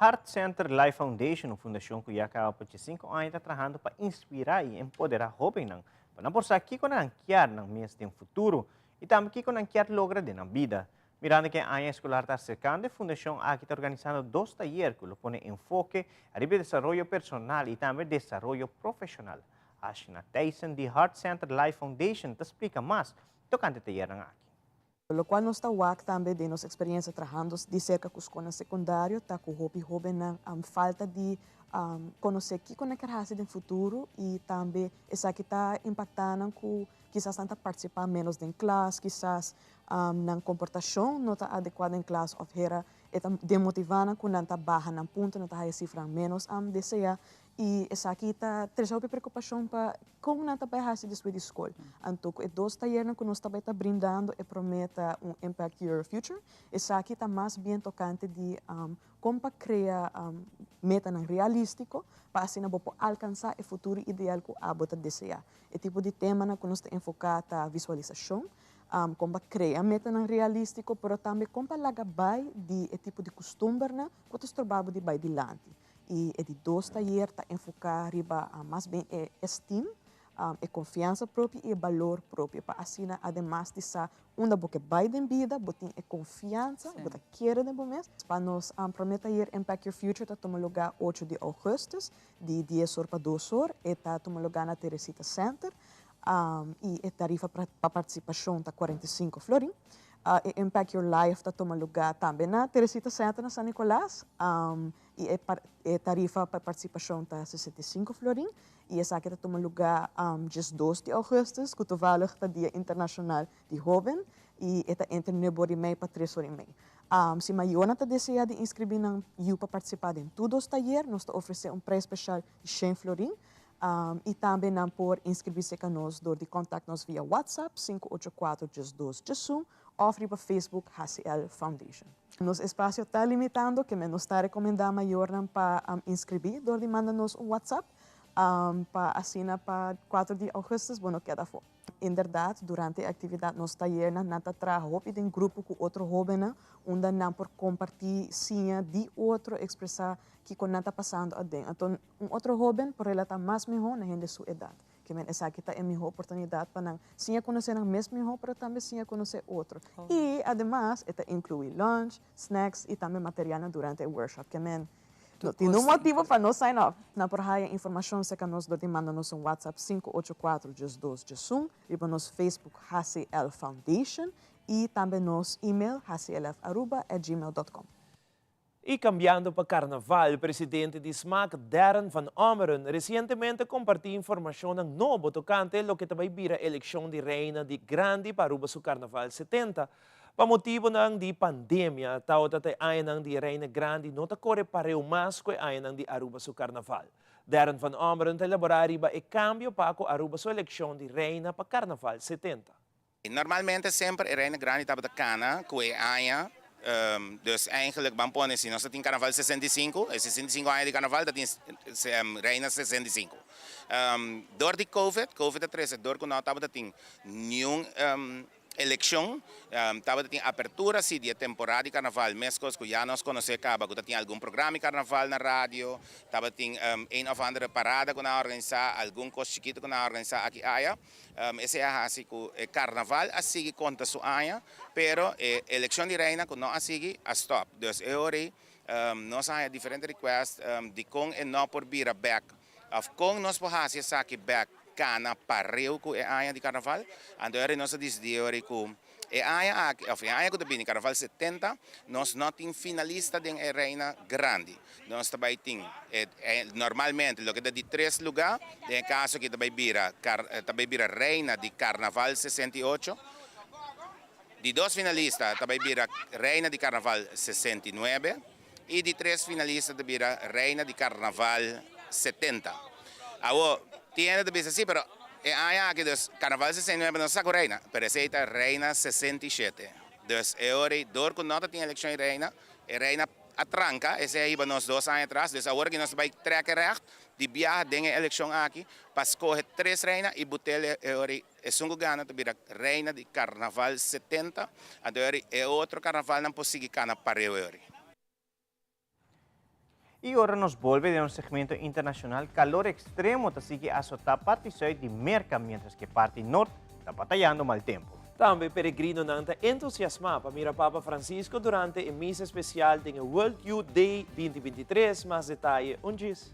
Heart Center Life Foundation, un fundashon ku ya kaba pa diesinko aña ta trahando pa inspirá i empoderá hóbennan pa nan por sa kiko nan kier nan mes den futuro i tambe kiko nan kier logra den nan bida. Mirando ku e aña eskolar ta aserkando, e fundashon aki ta organisando dos tayer ku lo pone enfoke ariba e desaroyo personal i tambe desaroyo profeshonal. Ashna Thijssen di Heart Center Life Foundation ta splika mas tokante e tayernan aki. Lokual nos ta wak tambe den nos eksperiencia trahando di serka ku skolnan sekundario ta ku hopi hóbennan falta di konosé kiko nan kier hasi den futuro i tambe esaki ta impaktá nan ku kisas nan ta partisipá ménos den klas, kisas nan komportashon no ta adekuá den klas òf hera e ta demotivá nan ku nan ta baha nan punto, nan ta haya sifranan ménos deseá i esaki ta trese hopi preokupashon pa kon nan ta bai hasi despues di skol. Anto ku e dos tayernan ku nos ta bai ta brindando e promé ta un Impact Your Future, esaki ta mas bien tokante di kon pa krea metanan realístiko pa asina bo por alkansá e futuro ideal ku abo ta deseá. E tipo di temanan ku nos ta enfoká ta visualisashon, kon pa krea metanan realístiko, pero tambe kon pa laga bai di e tipo di kustumbernan ku ta stroba bo di bai dilanti. I e di dos tayer ta enfoká riba mas bien e esteem, e konfiansa propio i e balor propio, pa asina ademas di sa unda bo ke bai den bida, bo tin e konfiansa, bo ta kere den bo mes. Pa nos promé tayer Impact Your Future ta tuma lugá ocho di ougùstùs, di dies or pa dos or. E ta tuma lugá na Teresita Center. I e tarifa pa partisipashon ta 45 florin. E Impact Your Life ta tuma lugá tambe na Teresita Center na San Nicolas i e tarifa pa partisipashon ta 65 florin i esaki ta tuma lugá 12 di ougùstùs ku toevallig ta Dia Internashonal di Hóben i e ta entre nuebe ora i mei pa tres ora i mei. Si mayornan ta deseá di inskribí nan yu pa partisipá den tur dos tayer nos ta ofresé un preis speshal di shen florin. I tambe nan por inskribí serka nos dor di kontakt nos via WhatsApp 584 12 11 òf riba Facebook HCL Foundation. Nos espasio ta limitando ke men nos ta rekomendá mayornan pa inskribí dor di manda nos un WhatsApp pa asina pa kuater di ougùstùs bo no keda afó. Inderdaad, durante e actividad nos tayernan nan ta traha hopi den grupo cu otro hobennan, unda nan por comparti, siña di otro, expresa kico nan ta pasando aden. Anto un otro hoben por relata mas miho na hende su edad. Ke men esaki ta e miho oportunidad pa nan siña conoce nan mes miho, pero tambe siña conoce otro. Y ademas e ta inclui lunch, snacks y tambe materialnan durante e workshop. Ke men no tin un motibo pa no sign up. Nan por haya informacion cerca nos dor di manda nos un WhatsApp 584 12 11, riba nos Facebook HCL Foundation y tambe nos email hclfaruba@gmail.com. Y cambiando pa Carnaval, presidente di smaak Darren van Ommeren recientemente a comparti informacionnan nobo tocante loke ta bay bira eleccion di Reina di Grandi pa Aruba su Carnaval 70. Pa motibonan di pandemia, tawata ta e añanan di e Reina Grandi no ta core pareu mas cu e añanan di Aruba su Carnaval. Darren van Ommeren ta elabora riba e cambio pa cu Aruba su eleccion di Reina pa Carnaval 70. Normalmente semper e Reina Grandi tabata cana cu e aña, dus eigenlijk ban pone si nos ta tin Carnaval 65, e 65 aña di Carnaval ta tin Reina 65. Door di Covid, Covid a trece door cu no tabata tin niun Elekshon, Tabata tin apertura si di e temporada di karnaval, meskos ku ya nos konosé kaba ku ta tin algun programa di karnaval na radio, tabatin een òf andere parada ku nan a organisá, algun kos chikitu ku nan a organisá aki aya. Esei a hasi ku e karnaval a sigui konta su aña, pero e elekshon di reina ku no a sigui a stòp. Dus e ora ei nos a haña diferente request dikon e no por bira bèk Of kon nos por hasi esaki bek kana pareu ku e aña di karnaval? Anto ora nos a disidí ora ku e aña aki of e aña ku ta bini karnaval 70 nos no tin finalista den e reina grandi. Nos ta bai tin e normalmente loke ta di tres lugá den e kaso aki ta bai bira ta bai bira reina di karnaval 68. Di dos finalista ta bai bira reina di karnaval 69. I di tres finalista ta bira reina di karnaval 70. Awor, tin hende ta bisa si, pero e aña aki dus karnaval 69 no sa ku reina, pero esei ta reina 67. Dus e ora ei dor ku no ta tin elekshon di reina, e reina a tranka, esei a hiba nos dos aña atras, dus awor aki nos ta bai trek e règt di biaha den e elekshon aki pa skohe tres reina i butel e ora ei. Esun ku gana ta bira reina di karnaval 70, anto e ori e otro karnavalnan por sigui kana pareu e ori. I ora nos bolbe den nos segmento internashonal, kalor ekstremo ta sigui asotá parti sùit di Merka, miéntras ku e parti nort ta batayando mal tempu. Tambe peregrinonan ta entusiasmá pa mira Papa Francisco durante e misa spesial den e World Youth Day 2023. Mas detaye un djis.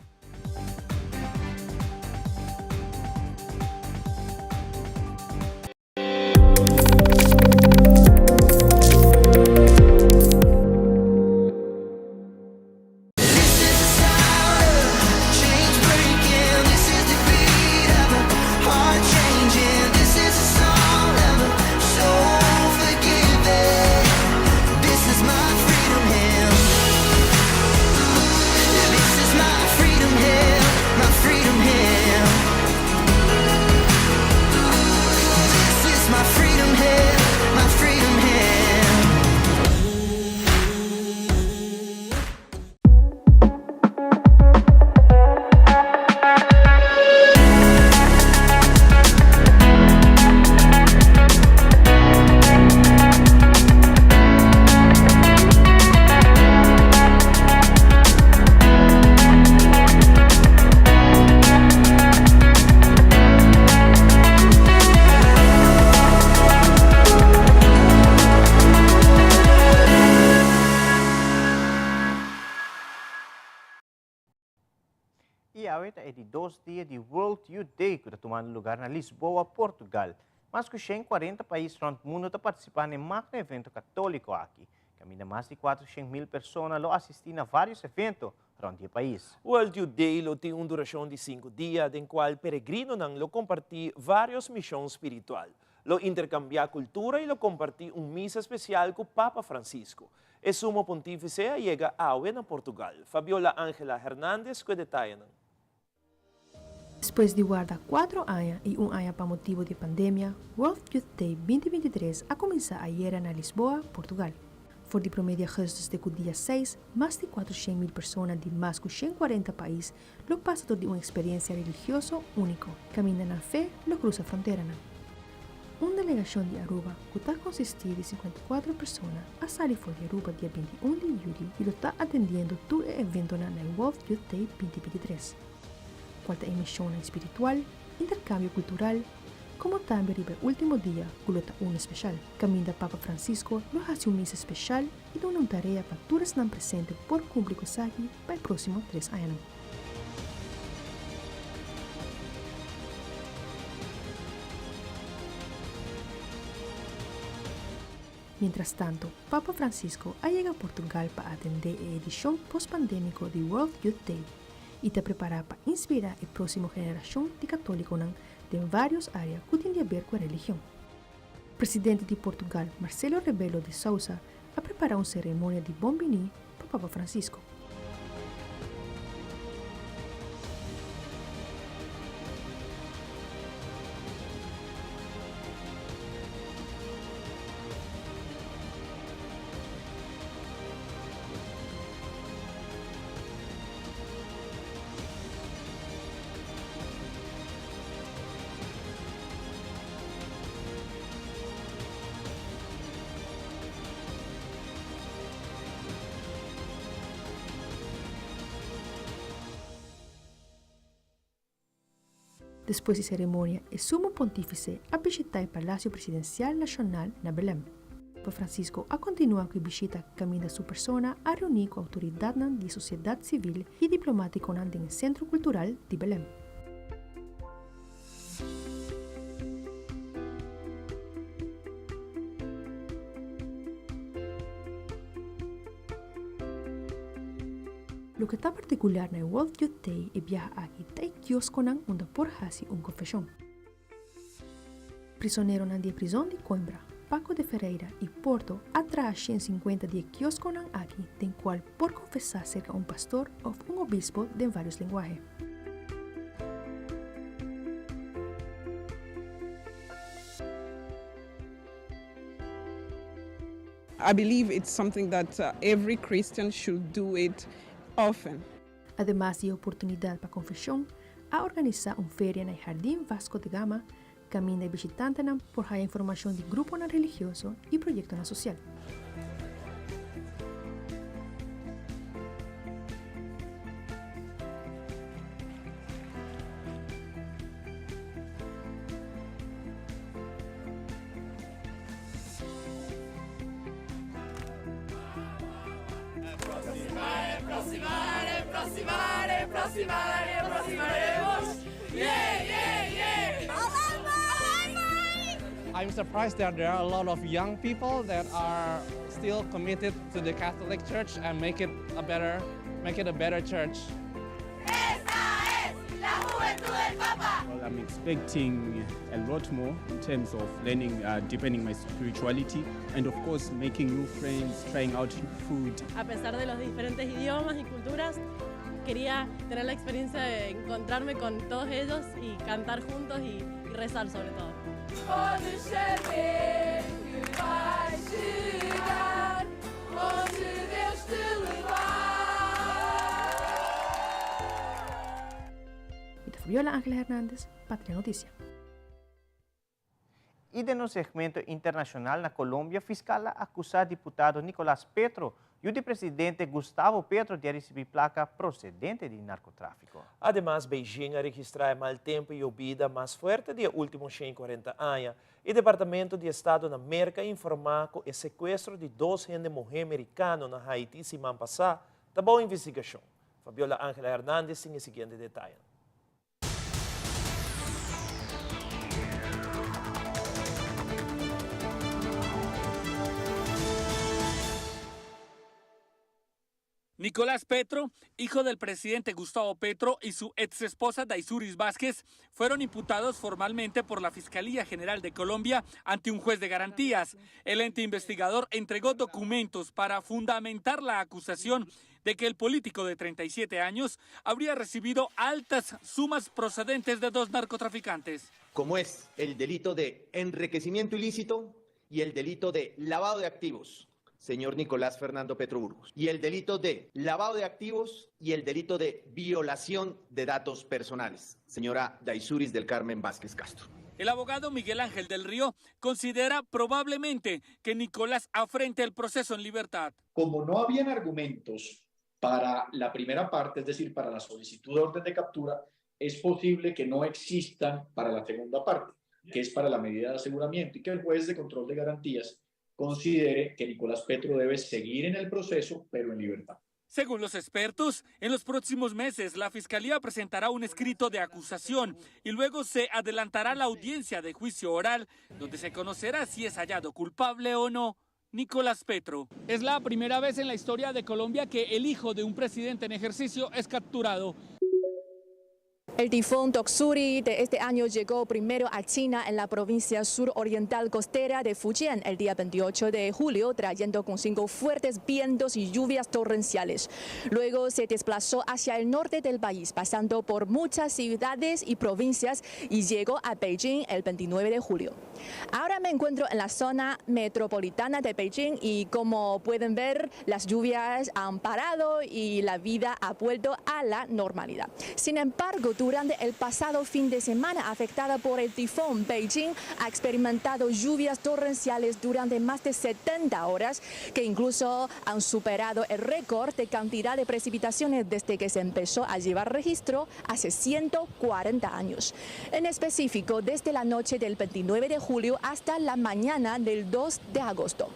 I awe ta e di dos dia di World Youth Day ku ta tumando lugar na Lisboa, Portugal. Mas ku 140 pais rònt mundu ta partisipá na e magno evento katóliko aki. Kaminda mas di 400 mil persona lo asistí na vários evento rònt di e pais. World Youth Day lo tin un durashon di sinku dia den kual peregrinonan lo kompartí vários mishon spiritual. Lo interkambiá kultura i lo kompartí un misa spesial ku Papa Francisco. E Sumo Pontífise a yega awe na Portugal. Fabiola Angela Hernandez ku e detayenan. Despues di warda cuatro aña y un aña pa motibo di pandemia, World Youth Day 2023 a cuminsa ayera na Lisboa, Portugal. For di prome di augustus te cu dia seis, mas di cuatrocientos mil persona di mas cu 140 pais lo pasa dor di un experiencia religioso unico, caminda nan fe lo crusa fronteranan. Un delegashon di Aruba ku ta konsistí di 54 persona a sali for di Aruba dia 21 di yüli i lo ta atendiendo tur e eventonan na e World Youth Day 2023, kual ta e mishonnan spiritual, interkambio kultural, komo tambe riba e último dia ku lo ta unu speshal, kaminda Papa Francisco lo hasi un misa speshal i duna un tarea pa tur esnan presente por kumpli ku esaki pa e próksimo tres añanan. Mientrastanto, Papa Francisco a yega Portugal pa atendé e edishon post-pandémiko di World Youth Day i ta prepará pa inspirá e próksimo generashon di katólikonan den vários área ku tin di aber ku e religion. Presidente di Portugal, Marcelo Rebelo de Sousa, a prepará un seremonia di bon biní pa Papa Francisco. Despues di seremonia e Sumo Pontífise a bishitá e Palacio Presidencial Nacional na Belém. Papa Francisco a kontinuá ku e bishita kaminda su persona a reuní ku outoridatnan di sosiedat sivil i diplomátikonan den e Sentro Kultural di Belém. Loke ta partikular na e World Youth Day e biaha aki ta e kioskonan unda por hasi un konfeshon. Prisoneronan di e prizon di Coimbra, Paco de Ferreira i Porto a traha 150 di e kioskonan aki den kual por konfesá serka un pastor òf un obispo den vários lenguahe. I believe it's something that every Christian should do it often. Ademas di e oportunidat pa konfeshon, a organisá un feria na e Hardin Vasco de Gama kaminda e bishitantenan por haya informashon di gruponan religioso i proyektonan sosial. I'm surprised that there are a lot of young people that are still committed to the Catholic Church and make it a better, make it a better church. Well, I'm expecting a lot more in terms of learning, uh, deepening my spirituality, and of course, making new friends, trying out food. A pesar de los diferentes idiomas y culturas, quería tener la experiencia de encontrarme con todos ellos y cantar juntos y, y rezar sobre todo. Mi ta Fabiola Angela Hernandez pa Telenoticia. I den un segmento internashonal na Colombia, fiskal a akusá diputado Nicolas Petro, yu di presidente Gustavo Petro di a risibí plaka prosedente di narkotráfiko. Ademas, Beijing a registrá e mal tempu i yobida mas fuerte di e último 140 aña. E Departamento di Estado na Merka a informá ku e sekuestro di dos hende muhé merikano na Haiti siman pasá ta bou investigashon. Fabiola Angela Hernandez tin e siguiente detayenan. Nicolás Petro, hijo del presidente Gustavo Petro y su ex esposa Daisuris Vázquez, fueron imputados formalmente por la Fiscalía General de Colombia ante un juez de garantías. El ente investigador entregó documentos para fundamentar la acusación de que el político de 37 años habría recibido altas sumas procedentes de dos narcotraficantes. Como es el delito de enriquecimiento ilícito y el delito de lavado de activos, señor Nicolás Fernando Petro Burgos, y el delito de lavado de activos y el delito de violación de datos personales, señora Daisuris del Carmen Vázquez Castro. El abogado Miguel Ángel del Río considera probablemente que Nicolás afrente el proceso en libertad. Como no habían argumentos para la primera parte, es decir, para la solicitud de orden de captura, es posible que no existan para la segunda parte, que es para la medida de aseguramiento, y que el juez de control de garantías considere que Nicolás Petro debe seguir en el proceso, pero en libertad. Según los expertos, en los próximos meses la Fiscalía presentará un escrito de acusación y luego se adelantará la audiencia de juicio oral, donde se conocerá si es hallado culpable o no Nicolás Petro. Es la primera vez en la historia de Colombia que el hijo de un presidente en ejercicio es capturado. El tifón Doksuri de este año llegó primero a China en la provincia suroriental costera de Fujian el día 28 de julio, trayendo consigo fuertes vientos y lluvias torrenciales. Luego se desplazó hacia el norte del país, pasando por muchas ciudades y provincias y llegó a Beijing el 29 de julio. Ahora me encuentro en la zona metropolitana de Beijing y como pueden ver, las lluvias han parado y la vida ha vuelto a la normalidad. Sin embargo, durante el pasado fin de semana afectada por el tifón, Beijing ha experimentado lluvias torrenciales durante más de 70 horas que incluso han superado el récord de cantidad de precipitaciones desde que se empezó a llevar registro hace 140 años. En específico, desde la noche del 29 de julio hasta la mañana del 2 de agosto.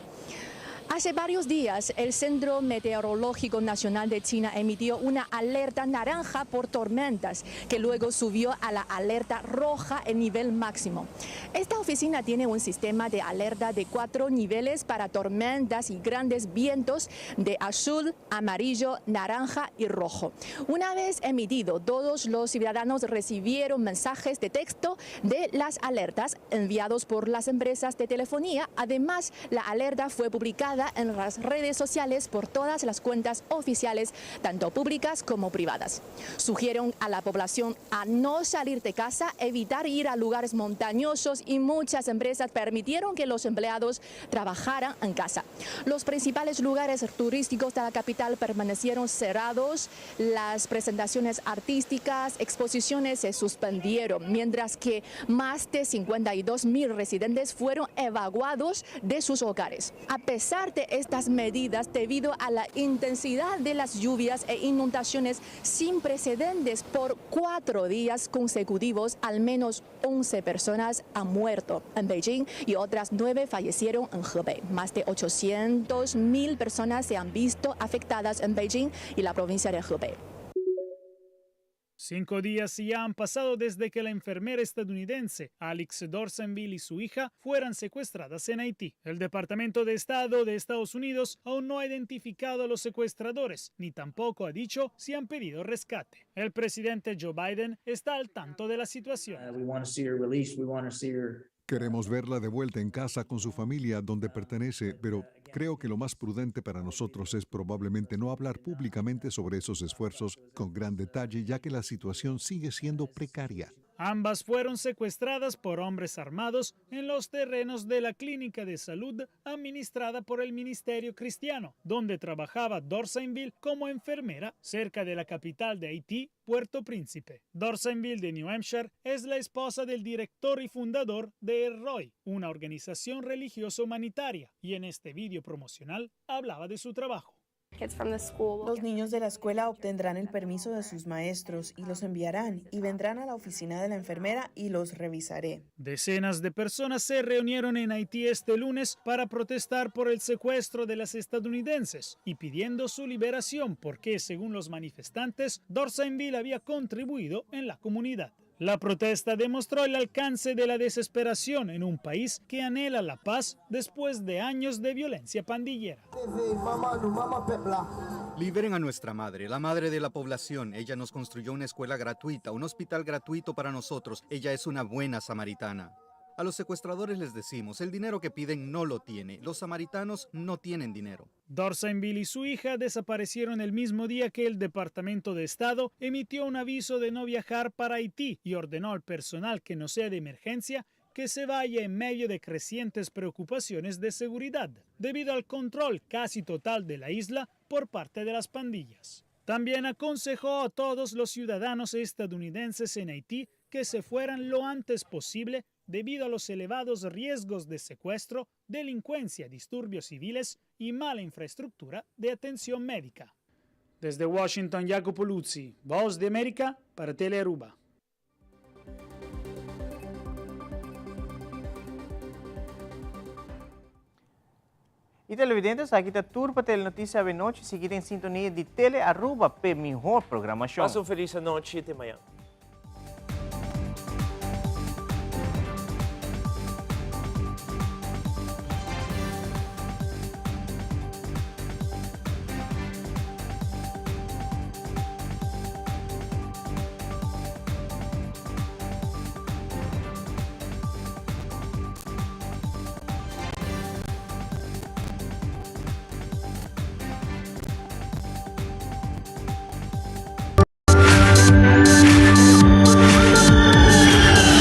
Hace varios días, el Centro Meteorológico Nacional de China emitió una alerta naranja por tormentas, que luego subió a la alerta roja en nivel máximo. Esta oficina tiene un sistema de alerta de cuatro niveles para tormentas y grandes vientos de azul, amarillo, naranja y rojo. Una vez emitido, todos los ciudadanos recibieron mensajes de texto de las alertas enviados por las empresas de telefonía. Además, la alerta fue publicada en las redes sociales por todas las cuentas oficiales, tanto públicas como privadas. Sugirieron a la población a no salir de casa, evitar ir a lugares montañosos y muchas empresas permitieron que los empleados trabajaran en casa. Los principales lugares turísticos de la capital permanecieron cerrados, las presentaciones artísticas, exposiciones se suspendieron, mientras que más de 52 mil residentes fueron evacuados de sus hogares. A pesar de estas medidas, debido a la intensidad de las lluvias e inundaciones sin precedentes por cuatro días consecutivos, al menos 11 personas han muerto en Beijing y otras nueve fallecieron en Hebei. Más de 800 mil personas se han visto afectadas en Beijing y la provincia de Hebei. Cinco días ya han pasado desde que la enfermera estadounidense Alix Dorsainvil y su hija fueran secuestradas en Haití. El Departamento de Estado de Estados Unidos aún no ha identificado a los secuestradores, ni tampoco ha dicho si han pedido rescate. El presidente Joe Biden está al tanto de la situación. Queremos verla de vuelta en casa con su familia donde pertenece, pero creo que lo más prudente para nosotros es probablemente no hablar públicamente sobre esos esfuerzos con gran detalle, ya que la situación sigue siendo precaria. Ambas fueron secuestradas por hombres armados en los terrenos de la clínica de salud administrada por el Ministerio Cristiano, donde trabajaba Dorsainville como enfermera cerca de la capital de Haití, Puerto Príncipe. Dorsainville de New Hampshire es la esposa del director y fundador de ROY, una organización religiosa humanitaria, y en este vídeo promocional hablaba de su trabajo. Los niños de la escuela obtendrán el permiso de sus maestros y los enviarán y vendrán a la oficina de la enfermera y los revisaré. Decenas de personas se reunieron en Haití este lunes para protestar por el secuestro de las estadounidenses y pidiendo su liberación porque, según los manifestantes, Dorsainville había contribuido en la comunidad. La protesta demostró el alcance de la desesperación en un país que anhela la paz después de años de violencia pandillera. Liberen a nuestra madre, la madre de la población. Ella nos construyó una escuela gratuita, un hospital gratuito para nosotros. Ella es una buena samaritana. A los secuestradores les decimos, el dinero que piden no lo tiene. Los samaritanos no tienen dinero. Dorsainville y su hija desaparecieron el mismo día que el Departamento de Estado emitió un aviso de no viajar para Haití y ordenó al personal que no sea de emergencia que se vaya en medio de crecientes preocupaciones de seguridad, debido al control casi total de la isla por parte de las pandillas. También aconsejó a todos los ciudadanos estadounidenses en Haití que se fueran lo antes posible debido a los elevados riesgos de secuestro, delincuencia, disturbios civiles y mala infraestructura de atención médica. Desde Washington, Jacopo Luzzi, Voz de América, para Telearuba. Y televidentes, aki ta tur pa Telenoticia awe nochi. Sigui den sintonia di Tele Aruba p'e mihor programacion. Pasa un feliz anochi y te mañan.